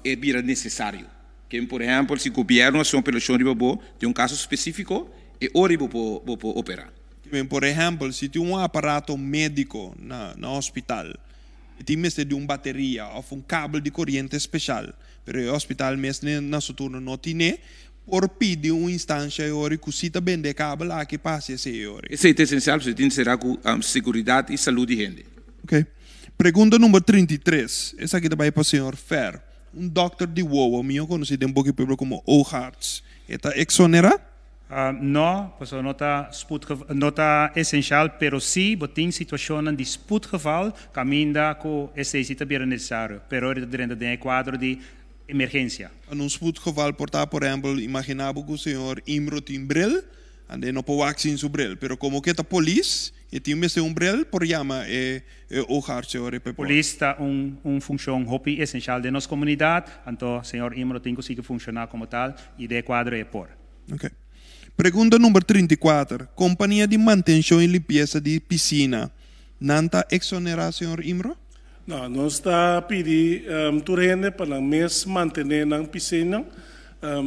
e bira nesesario. Ke men por ehèmpel si gobièrnu hasi un apelashon riba bo den un kaso spesífiko e ora ei bo por bo por operá. Ke men por ehèmpel si tin un aparato médiko na na hospital i tin mester di un bateria òf un kabel di koriente speshal, pero e hospital mes na su turno no tine, Por pidi un instancia e ori cu si ta bende e kabel aki pa haci esey e ori. Esey ta esencial pasobra tin sera cu seguridad y salud di hende. Ok. Pregunta number 33. Esaki ta bay pa señor Fer. Un dokter di wowo, miho conoci den boki pueblo como oogarts, e ta exonera? No, pasobra no ta spoedgeval, no ta esencial, pero si bo tin situacionnan di spoedgeval caminda cu esey si ta bira necesario, pero ori ta drenta den e cuadro di emergencia. En un spoedgeval por ta, por ehempel, imagina bo cu señor Imro tin bril, anda e no por wak sin su bril, pero como cu e ta polis, e tin mester un bril, por yama e e oogarts ora pa e por. Polis ta un un funcion hopi esencial den nos comunidad, anto señor Imro tin cu sigui funciona como tal y den e cuadro e por. Ok. Pregunta number 34. Compania di mantencion y limpieza di piscina, nan ta exonera, señor Imro? No, nos ta pidi tur hende pa nan mes mantené nan pisina.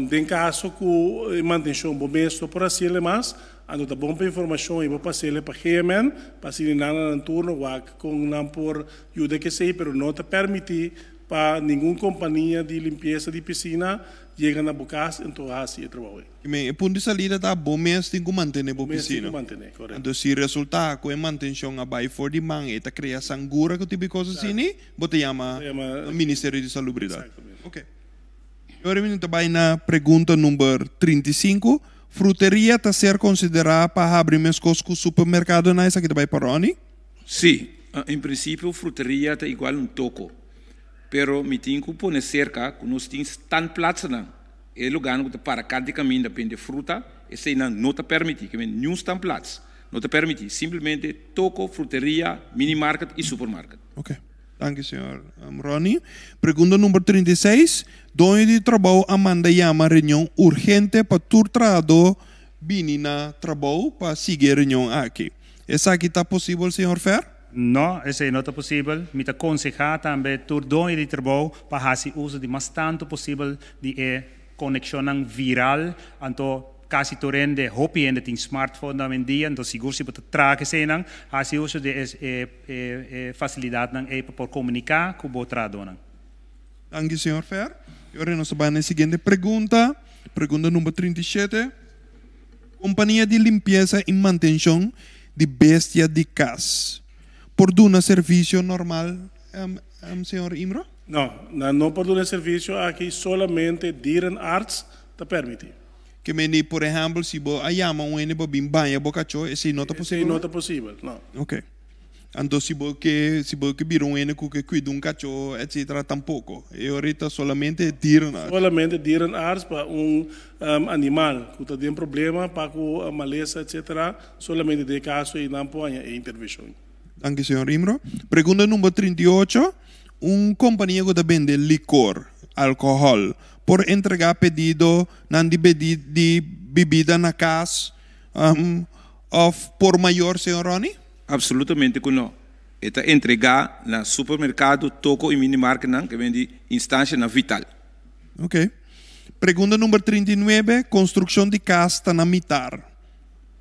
Den kaso ku e mantenshon bo mes no por hasiel mas, anto ta bon pa informashon i bo pas'el pa GMN pa asina nan na nan turno wak kon nan por yuda kesei, pero no ta permití pa ningun kompania di limpiesa di pisina yega na bo kas anto hasi e trabou ei. Men, e punto di salida ta bo mes tin ku mantene bo Bo mes tin pisina. ku mantene, korekto. Anto si resulta ku e mantenshon a bai for di man e ta krea sangura ku tipo di kos asini, bo ta yama Bo ta yama Ministerio di Salubridat. Exactamente. Ok. I ora mi ta bai na pregunta number 35. Fruteria ta ser konsiderá pa habri meskos ku supermerkadonan? Esaki ta bai pa Ronnie. Sí, en prinsipio fruteria ta igual un toko, pero mi tin ku pone serka ku nos tin standplaatsennan. E lugarnan ku ta para kant di kaminda bende fruta, eseinan no ta permití. Ke men niun standplaats no ta permití. Simplemente toko, fruteria, minimarket i supermarket. Ok. Danki señor Ronnie. Pregunta number 36. Doño di trabou a manda yama reunion urgente pa tur trahadó bini na trabou pa sigui e reunion aki. Esaki ta posibel señor Fer? No, esei no ta posibel. Mi ta konsehá tambe tur doño di trabou pa hasi uso di mas tantu posibel di e konekshonnan viral. Anto kasi tur hende, hopi hende tin smartphone awendia, anto sigur si bo ta traha ku eseinan, hasi uso di e e fasilidatnan ei pa por komuniká ku bo trahadónan. Danki señor Fer. I ora nos ta bai na e siguiente pregunta, pregunta number 37. Kompania di limpiesa i mantenshon di bestia di kas por duna servisio normal, señor Imro? No, nan no por duna e servisio aki, solamente dierenarts ta permití. Ke mende, por ehèmpel, si bo a yama un hende pa bin baña bo kachó, esei no ta posibel? Esei no ta posibel, no. Oke. Anto si bo ke si bo ke bira un hende ku ke kuida un kachó etcetera tampoko. E ora ta solamente dierenarts. Solamente dierenarts pa un animal ku ta den problema pa ku malesa etcetera solamente den e kaso ei nan por haña e intervenshon. Danki señor Imro. Pregunta number 38. Un kompania ku ta bende likor, alkohòl, por entregá pedidonan di di bibida na kas òf por mayor, señor Ronnie? Absolutamente ku no. E ta entregá na supermerkado, toko i minimarketnan ku bende instanshanan vital. Ok. Pregunta number 39, Konstrukshon di kas ta na mitar,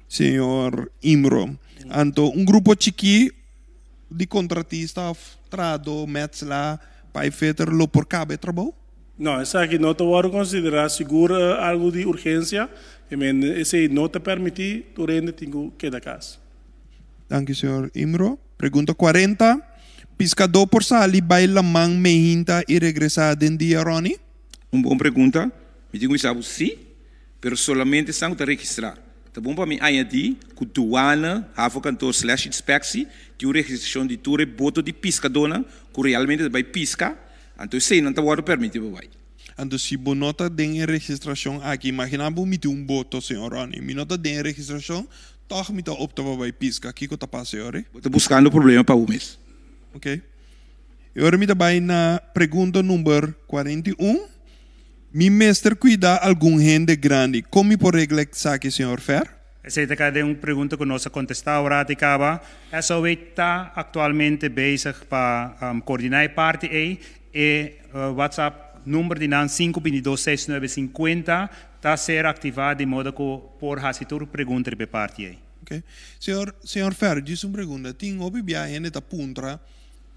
señor Imro. Anto un grupo chikí di kontratista òf trahadó, metsla, pijpfitter lo por kaba e trabou? No, esaki no ta wòrdu konsiderá sigur algu di urgensia, e men esei no ta permití, tur hende tin ku keda kas. Danki señor Imro. Pregunta 40, Piskadó por sali bai laman mehinta i regresá den dia, Ronnie? Un bon pregunta. Mi tin ku bisa bo sí, pero solamente esnan ku ta registrá. Ta bon pa mi añadí ku Douane, Havenkantoor slash Inspectie tin un registrashon di tur e boto di piskadónan ku realmente ta bai piska, anto eseinan ta wòrdu permití pa bai. Anto si bo no ta den e registrashon aki, imaginá bo mi tin un boto, señor Ronnie, mi no ta den e registrashon, tòg mi ta opta pa bai piska, kiko ta pasa e ora ei? Bo ta buskando problema pa bo mes. Ok. E ora mi ta bai na pregunta number 41. Mi mester cuida algun hende grandi. Con mi por regla esaki, señor Fer? Esei ta keda den un pregunta ku nos a kontestá ora di kaba. SOW ta aktualmente bezig pa koordiná e parti ei. E WhatsApp number di nan sinku bintidos seis nuebe sinkuenta ta ser aktivá di moda ku por hasi tur pregunta riba e parti ei. Ok. Señor, señor Fer, djis un pregunta. Tin hopi bia hende ta puntra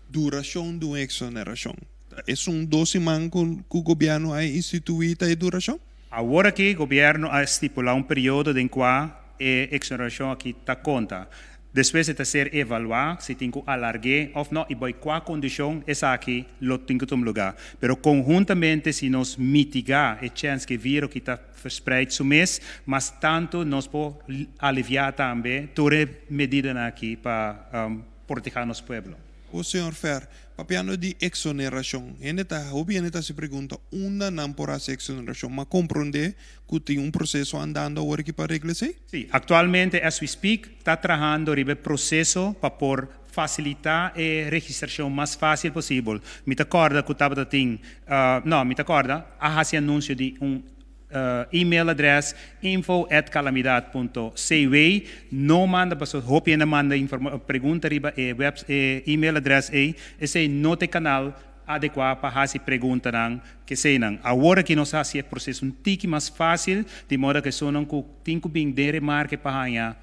durashon di un eksonerashon. Ta esun dos siman ku ku gobièrnu a instituí ta e durashon? Awor aki gobièrnu a stipulá un periodo den kua e eksonerashon aki ta konta. Despues e ta ser evaluá si tin ku alarg'é òf nò i bai kua kondishon esaki lo tin ku tuma lugá. Pero konhuntamente si nos mitigá e chèns ku e viro ki ta verspreid su mes, mas tantu nos por aliviá tambe tur e medidanan aki pa protehá nos pueblo. O señor Fer, papiando di exoneracion, hende ta, hopi hende ta haci pregunta unda nan por haci exoneracion, ma comprende cu tin un proceso andando awor aki pa regla esey? Sí, actualmente as we speak ta trahando riba e proceso pa por facilita e registracion mas facil posibel. Mi ta corda cu tabata tin, no, mi ta corda a haci anuncio di un E-mail adres info at calamidad punto cw No manda paso hopi hende a manda informa pregunta riba e web e e-mail adres ei. Esei no ta e kanal adekuá pa hasi preguntanan keseinan. Awor aki nos a hasi e proseso un tiki mas fásil di moda ku esunnan ku tin ku bin den remarke pa haña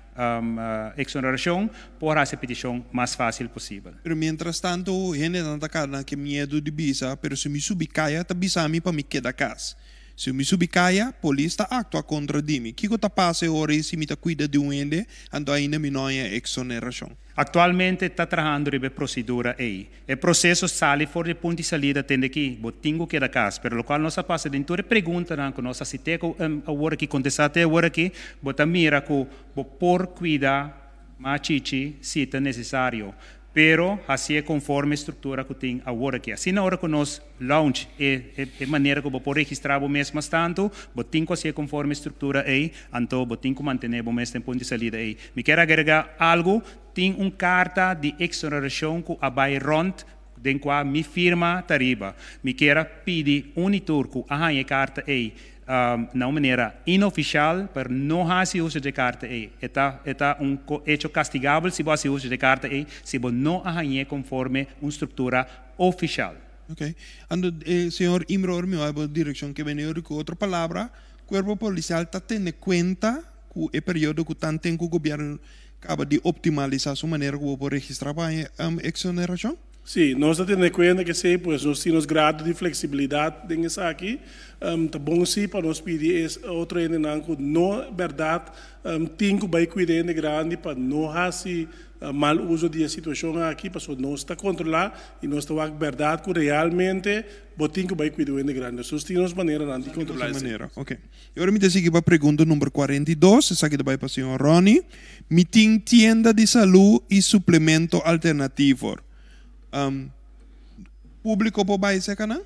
eksonerashon por hasi e petishon mas fásil posibel. Pero mientras tanto hendenan ta kada ke miedu di bisa pero si mi subi kaya ta bisa mi pa mi keda kas. Si mi subi kaya, polis ta aktua kontra di mi. Kiko ta pasa e ora ei si mi ta kuida di un hende, anto ainda mi no haña eksonerashon? Aktualmente ta trahando riba e prosedura ei. E proseso sali for di e punt di salida tende ki bo tin ku keda kas, pero lokual nos a pasa den tur e preguntanan ku nos a hasi te ku awor aki, kontestá te awor aki, bo ta mira ku bo por kuida machichi si ta nesesario. Pero hacié conforme e structura cu tin awor aki. Asina ora cu nos launch e e manera cu bo por registra bo mes mas tanto, bo tin cu hacié conforme e structura ey, anto bo tin cu mantene bo mes den punto di salida ey. Mi kier agrega algo, tin un carta di exoneracion cu a bay rond den cua mi firma ta riba. Mi kier a pidi un y tur cu a haña e carta ey, Na un manera inoficial, pero no haci uso dje carta ei. E ta, e ta un hecho castigabel si bo haci uso dje carta ei, si bo no a hañ'é conforme un structura oficial. Ok. Anto, e señor Imro ora mi bai bo direccion ke bene ora cu otro palabra, Cuerpo Policial ta tene cuenta cu e periodo cu tanten cu gobierno caba di optimalisa su manera cu bo por registra pa haña exoneracion? Sí, nos ta tene kuenta k'esei, pues nos tin nos grado di fleksibilidat den esaki. Ta bon sí pa nos pidi e otro hendenan ku no bèrdat tin ku bai kuida hende grandi pa no hasi mal uso di e situashon aki, pasobra nos ta kontrolá i nos ta wak bèrdat ku realmente bo tin ku bai kuida un hende grandi. Nos tin nos maneranan di kontrolá esei. Oke. I ora mi ta sigui pa pregunta number 42, esaki ta bai pa señor Ronnie. Mi tin tienda di salú i suplemento alternativo. Públiko por bai serka nan?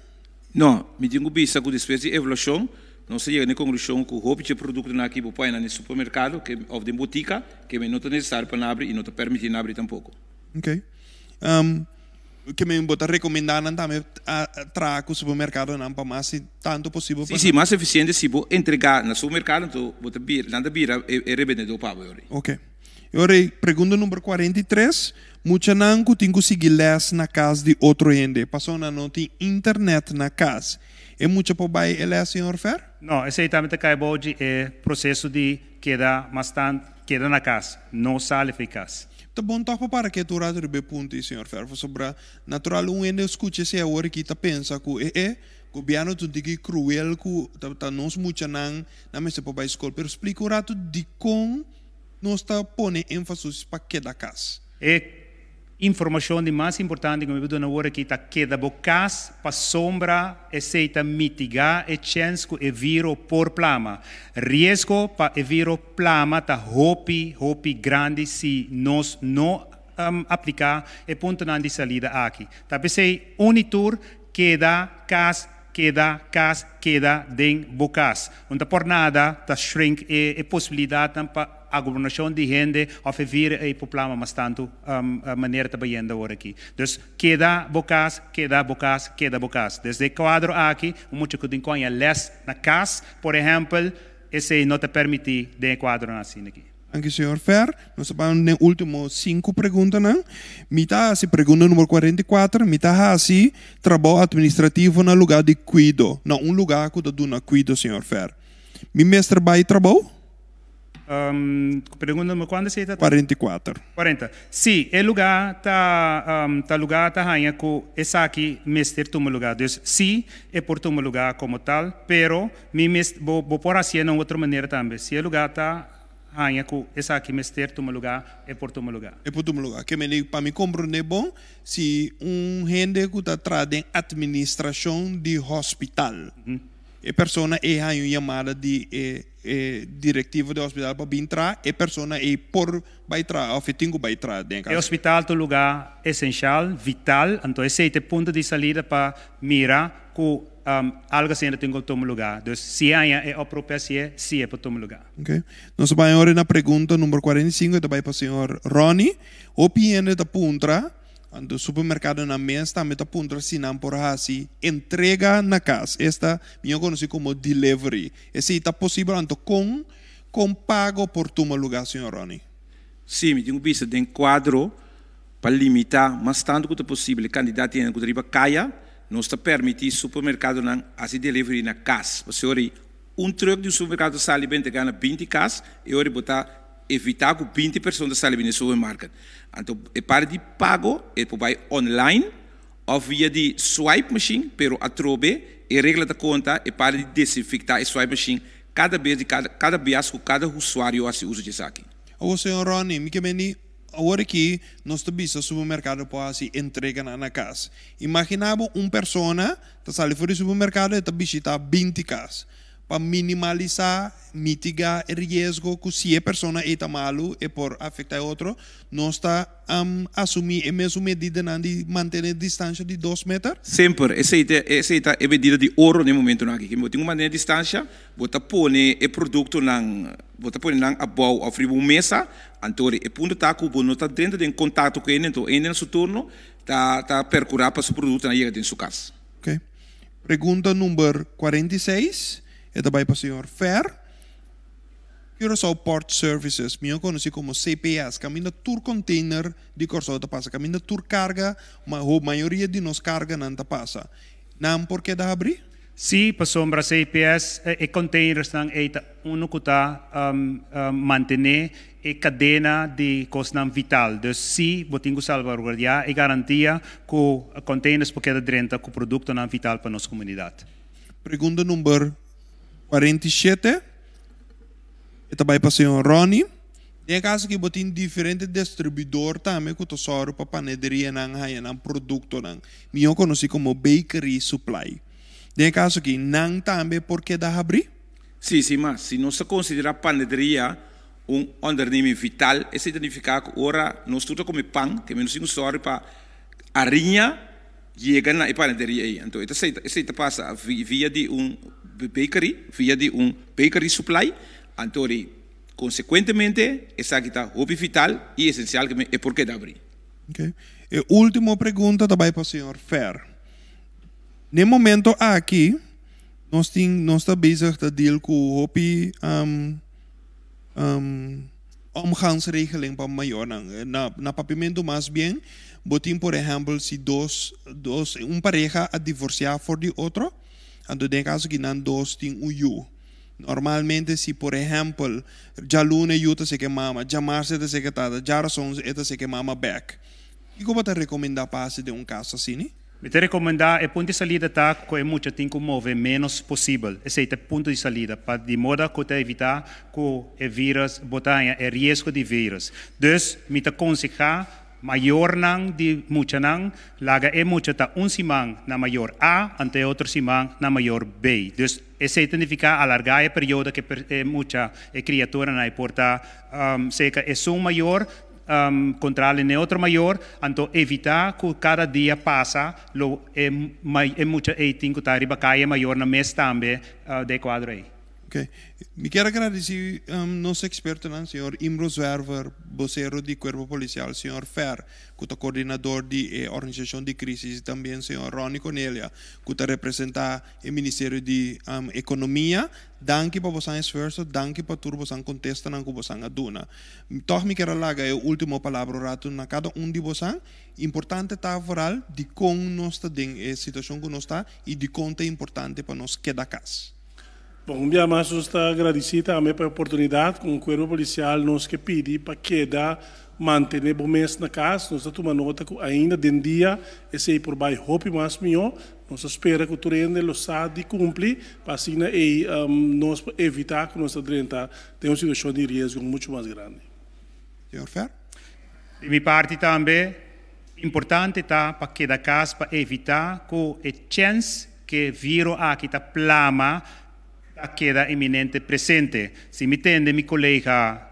No, mi tin ku bisa ku despues di evaluashon nos a yega na e konklushon ku hopi dje produktonan aki bo por haña na supermerkado òf den botika ke no ta nesesario pa nan abri i no ta permití nan abri tampoko. Ok. Ke men bo ta rekomendá nan tambe a traha ku supermerkadonan pa mas tantu posibel pa. Sí, sí, mas efisiente si bo entregá na supermerkado anto bo ta bira, nan ta bira e rebendedó pa bo yori. Oke. Yori, pregunta number 43, Muchanan ku tin ku sigui lès na kas di otro hende pasobra nan no tin internet na kas, e mucha por bai e lès, señor Fer? No, esei tambe ta kai bou di e proseso di keda mas tan keda na kas, no sali for e kas. Ta bon tòg pa para ketu un ratu riba e punto ei, señor Fer, pasobra natural un hende skucha esei awor aki ta pensa ku e e gobièrnu ta un tiki kruel ku ta nos muchanan nan mester por bai skol. Pero splika un ratu dikon Nos ta pone énfasis pa keda kas. E informashon di mas importante ku mi por duna awor aki ta keda bo kas pasobra esei ta mitigá e chèns ku e viro por plama. Riesgo pa e viro plama ta hopi, hopi grandi si nos no apliká e puntonan di salida aki. Ta p'esei un i tur keda kas, keda kas, keda den bo kas. Un ta por nada ta shrink e posibilidatnan pa aglomeracion di hende of e vire ei por plama mas tantu manera ta bayendo awor aki. Dus keda bo kas, keda bo kas, keda bo kas. Desde e kuadro aki un mucha ku tin koña les na kas, por ehèmpel, esei no ta permití den e kuadronan asina aki. Danki señor Fer. Nos ta ban den ultimo sinku preguntanan. Mi ta hasi pregunta number 44. Mi ta hasi trabou administrativo na luga di kuido, na un luga ku ta duna kuido, señor Fer. Mi mester bai trabou? Pregunta number kuantu esei ta? 44. 40. Si, e luga ta ta luga ta haña ku esaki mester tuma luga. Dus si e por tuma luga komo tal, pero mi mes bo bo por hasié na un otro manera tambe. Si e luga ta haña ku esaki mester tuma lugá, e por tuma lugá. E por tuma lugá. Ke mende pa mi komprondé bon, si un hende ku ta traha den atministrashon di hospital, e persona ei haña un yamada di e e direktivo di hospital pa bin traha, e persona ei por bai traha òf e tin ku bai traha den e E kaso? hospital ta un lugá esenshal, vital, anto esei ta e punto di salida pa mira ku algu asina tin ku tuma lugá. Dus si e haña e oproep hasié, si e por tuma lugá. Ok. Nos ta bai ora na pregunta number 45, e ta bai pa señor Ronnie. Hopi hende ta puntra, anto supermercadonan mes tambe ta puntra si nan por haci entrega na cas, esta mihor conoci como delivery. Esey ta posibel? Anto con con pago por tuma lugar, señor Ronnie? Sí, mi tin cu bisa den cuadro pa limita mas tanto cu ta posibel e cantidad di hende cu ta riba caya, nos ta permiti supermercadonan haci delivery na cas. Pasobra Un truck di un supermercado ta sali bente gana 20 cas, e ora bo ta evita cu 20 persona ta sali bini e supermarket. Anto e parti di pago e por bay online of via di swipe machine, pero atrobe e regla ta conta e parti di desinfecta e swipe machine cada bes di cada cada bias cu cada usuario haci uso di esaki. Awor señor Ronnie, mi ke bini awor aki nos ta bisa supermercado por haci entreganan na cas. Imagina bo un persona ta sali for di supermercado e ta bishita 20 cas. Pa minimalisa, mitiga e riesgo cu si e persona ey ta malu e por afecta e otro, nos ta asumi e mesun medidanan di mantene distancia di 2 meter? Semper, esey ta esey ta e medida di oro den e momentonan aki. Bo tin cu mantene distancia, bo ta pone e productonan, bo ta pone nan abou of riba un mesa, anto e punto ta cu bo no ta drenta den contacto cu hende, anto hende na su turno Ta ta percura pa su productonan yega den su cas. Ok. Pregunta number 46, e ta bai pa señor Fer. Curaçao Port Services, mihó konosí komo CPS, kaminda tur container di Kòrsou ta pasa, kaminda tur karga, mayoria di nos karganan ta pasa. Nan por keda habrí? Sí, pasobra CPS, e containersnan ei ta unu ku ta mantené e kadena di kosnan vital. Dus sí, bo tin ku salvaguardiá e garantia ku containers por keda drenta ku produktonan vital pa nos komunidat. Pregunta number 47, e ta bai pa señor Ronnie. Den e kaso aki bo tin diferente distribuidor tambe ku ta sòru pa panederianan haña nan produktonan, mihó konosí komo bakery supply. Den e kaso aki nan tambe por keda habrí? Sí, sin mas. Si nos ta konsiderá panederia un onderneming vital, esei ta nifiká ku ora nos tur ta kome pan, ke nos tin ku sòru pa ariña yega na e panaderia ei. Anto esei ta pasa via di un bakery, via di un bakery supply. Anto di konsekuentemente esaki ta hopi vital i esensial ke e por keda abrí. Ok. E último pregunta ta bai pa señor Fer. Na e momento aki nos tin nos ta bezig ta deal ku hopi omgangsregeling pa mayornan. Na na papiamentu mas bien bo tin por ehèmpel si dos dos un pareha a divorsiá for di otro, anto den e kaso aki nan dos tin un yu. Normalmente si por ehèmpel djaluna e yu ta seke mama, djamars e ta seke tata, djarason e ta seke mama bèk. Kiko bo ta rekomendá pa hasi den un kaso asini? Mi ta rekomendá e punto di salida ta ku e mucha tin ku move ménos posibel. Esei ta e punto di salida pa di moda ku ta evitá ku e vírus bo ta haña e riesgo di vírus. Dus mi ta konsehá mayornan di muchanan laga e mucha ta un siman na mayor A anto e otro siman na mayor B. Dus esei ta nifiká alargá e periodo ku e mucha, e kriaturanan e por ta seka esun mayor Kontrali n'e otro mayor, anto evitá ku kada dia pasa lo e e mucha ei tin ku ta riba kaya e mayornan mes tambe den e kuadro ei. Ok. Mi kier a gradisí nos ekspertonan, señor Imro Zwerver, bosero di Kuerpo Polisial, señor Fer, ku ta koordinador di e organisashon di krisis i tambien señor Ronny Cornelia, ku ta representá e Ministerio di Ekonomia. Danki pa bosan esfuerso, danki pa tur bosan kontestanan ku bosan a duna. Tòg mi kier a laga e último palabra un ratu na kada un di bosan. Importante ta vooral dikon nos ta den e situashon ku nos ta i dikon ta importante pa nos keda kas. Bon, un bia mas nos ta gradisí tambe pa e oportunidat. Komo Kuerpo Polisial nos ke pidi pa keda mantené bo mes na kas. Nos ta tuma nota ku ainda den dia esei por bai hopi mas mihó. Nos ta spera ku tur hende lo sa di kumpli pa asina ei nos por evitá ku nos ta drenta den un situashon di riesgo muchu mas grandi. Señor Fer. Di mi parti tambe, importante ta pa keda kas pa evitá ku e chèns ke viro aki ta plama ta keda eminente presente. Si mi tende mi kolega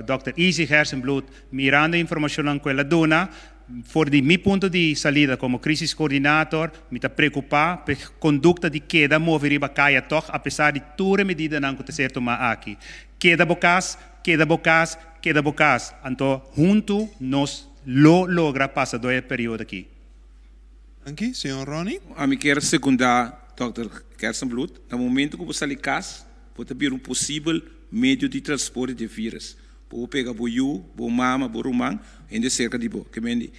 dòkter Izzy Gerstenbluth mirando e informashonnan ku el a duna, For di mi punto di salida komo crisis coordinator, mi ta preokupá p'e kondukta di keda move riba kaya tòg apesar di tur e medidanan ku ta ser tumá aki. Keda bo kas, keda bo kas, keda bo kas. Anto huntu nos lo logra pasa dor e periodo aki. Danki. Señor Ronny. Ami kier sekundá Dòkter Gerstenbluth. Na momento ku bo sali kas, bo ta bira un posibel medio di transporte di e virus. Bo por pega bo yu, bo mama, bo ruman, hende serka di bo. Ke mende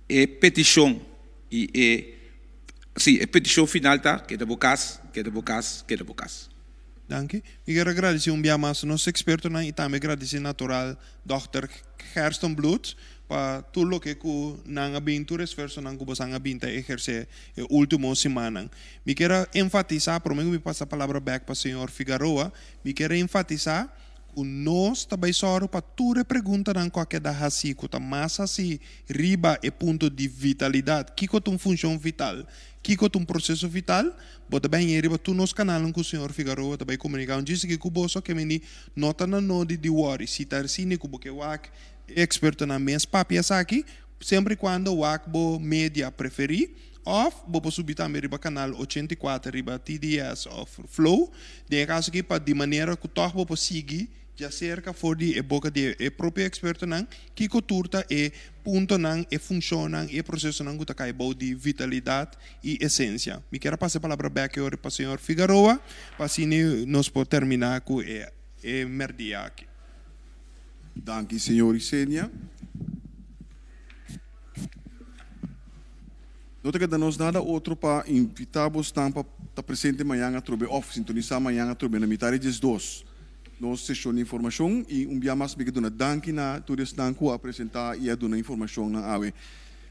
e petishon i e, sí, e petishon final ta, keda bo kas, keda bo kas, keda bo kas. Danki. Mi kier a gradisí un bia mas nos ekspertonan i tambe gradisí natural dòkter Gerston Bloed pa tur loke ku nan a bin, tur esfuersonan ku bosan a bin ta ehersé e último simannan. Mi kier a enfatisá, promé ku mi pasa palabra bèk pa señor Figaroa, mi kier a enfatisá ku nos ta bai sòru pa tur e preguntanan ku a keda hasí ku ta mas hasí riba e punto di vitalidat, kiko ta un funshon vital, kiko ta un proseso vital, bo ta bai hañ'é riba tur nos kanalnan ku señor Figaroa ta bai komuniká. Un djis aki ku boso ke mindi no ta na nodi di wòri, si ta asina ku bo ke wak e ekspertonan mes papia esaki, semper i kuando wak bo media preferí. Òf bo por subi tambe riba kanal 84 riba TDS òf Flow. Den e kaso aki pa di manera ku tòg bo por sigui djaserka for di e boka di e propio ekspertonan kiko tur ta e puntonan, e funshonnan i e prosesonan ku ta kai bou di vitalidat i esensia. Mi kier a pasa e palabra bèk e ora pa señor Figaroa pa asina nos por terminá ku e e mèrdia aki. Danki señor Isenia. No ta keda nos nada otro pa invitá bosnan pa ta presente mañan atrobe òf sintonisá mañan atrobe na mitad di diesdos nos seshon di informashon i un bia mas mi ke duna danki na tur esnan ku a presentá i a duna informashonnan awe.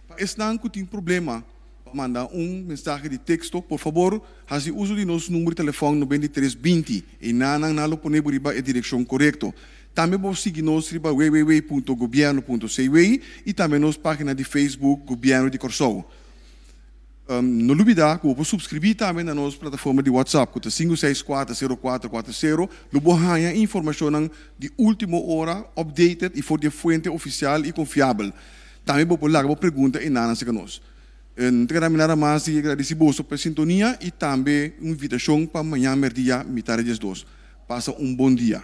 Pa esnan ku tin problema pa manda un mensahe di teksto por fabor hasi uso di nos number di telefòn 93 20 einanan nan lo pone bo riba e direkshon korekto. Tambe bo sigui nos riba www.gobierno.cw i tambe nos página di Facebook Gobièrnu di Kòrsou. No lubidá ku bo por supskribí tambe na nos plataforma di WhatsApp ku ta 564 04 40. Lo bo haña informashonnan di último ora, updated i for di e fuente ofisial i konfiabel. Tambe bo por laga bo pregunta enanan serka nos. No ta keda mi nada mas di agradisí boso pa e sintonia i tambe un invitashon pa mañan mèrdia mitad di diesdos. Pasa un bon dia.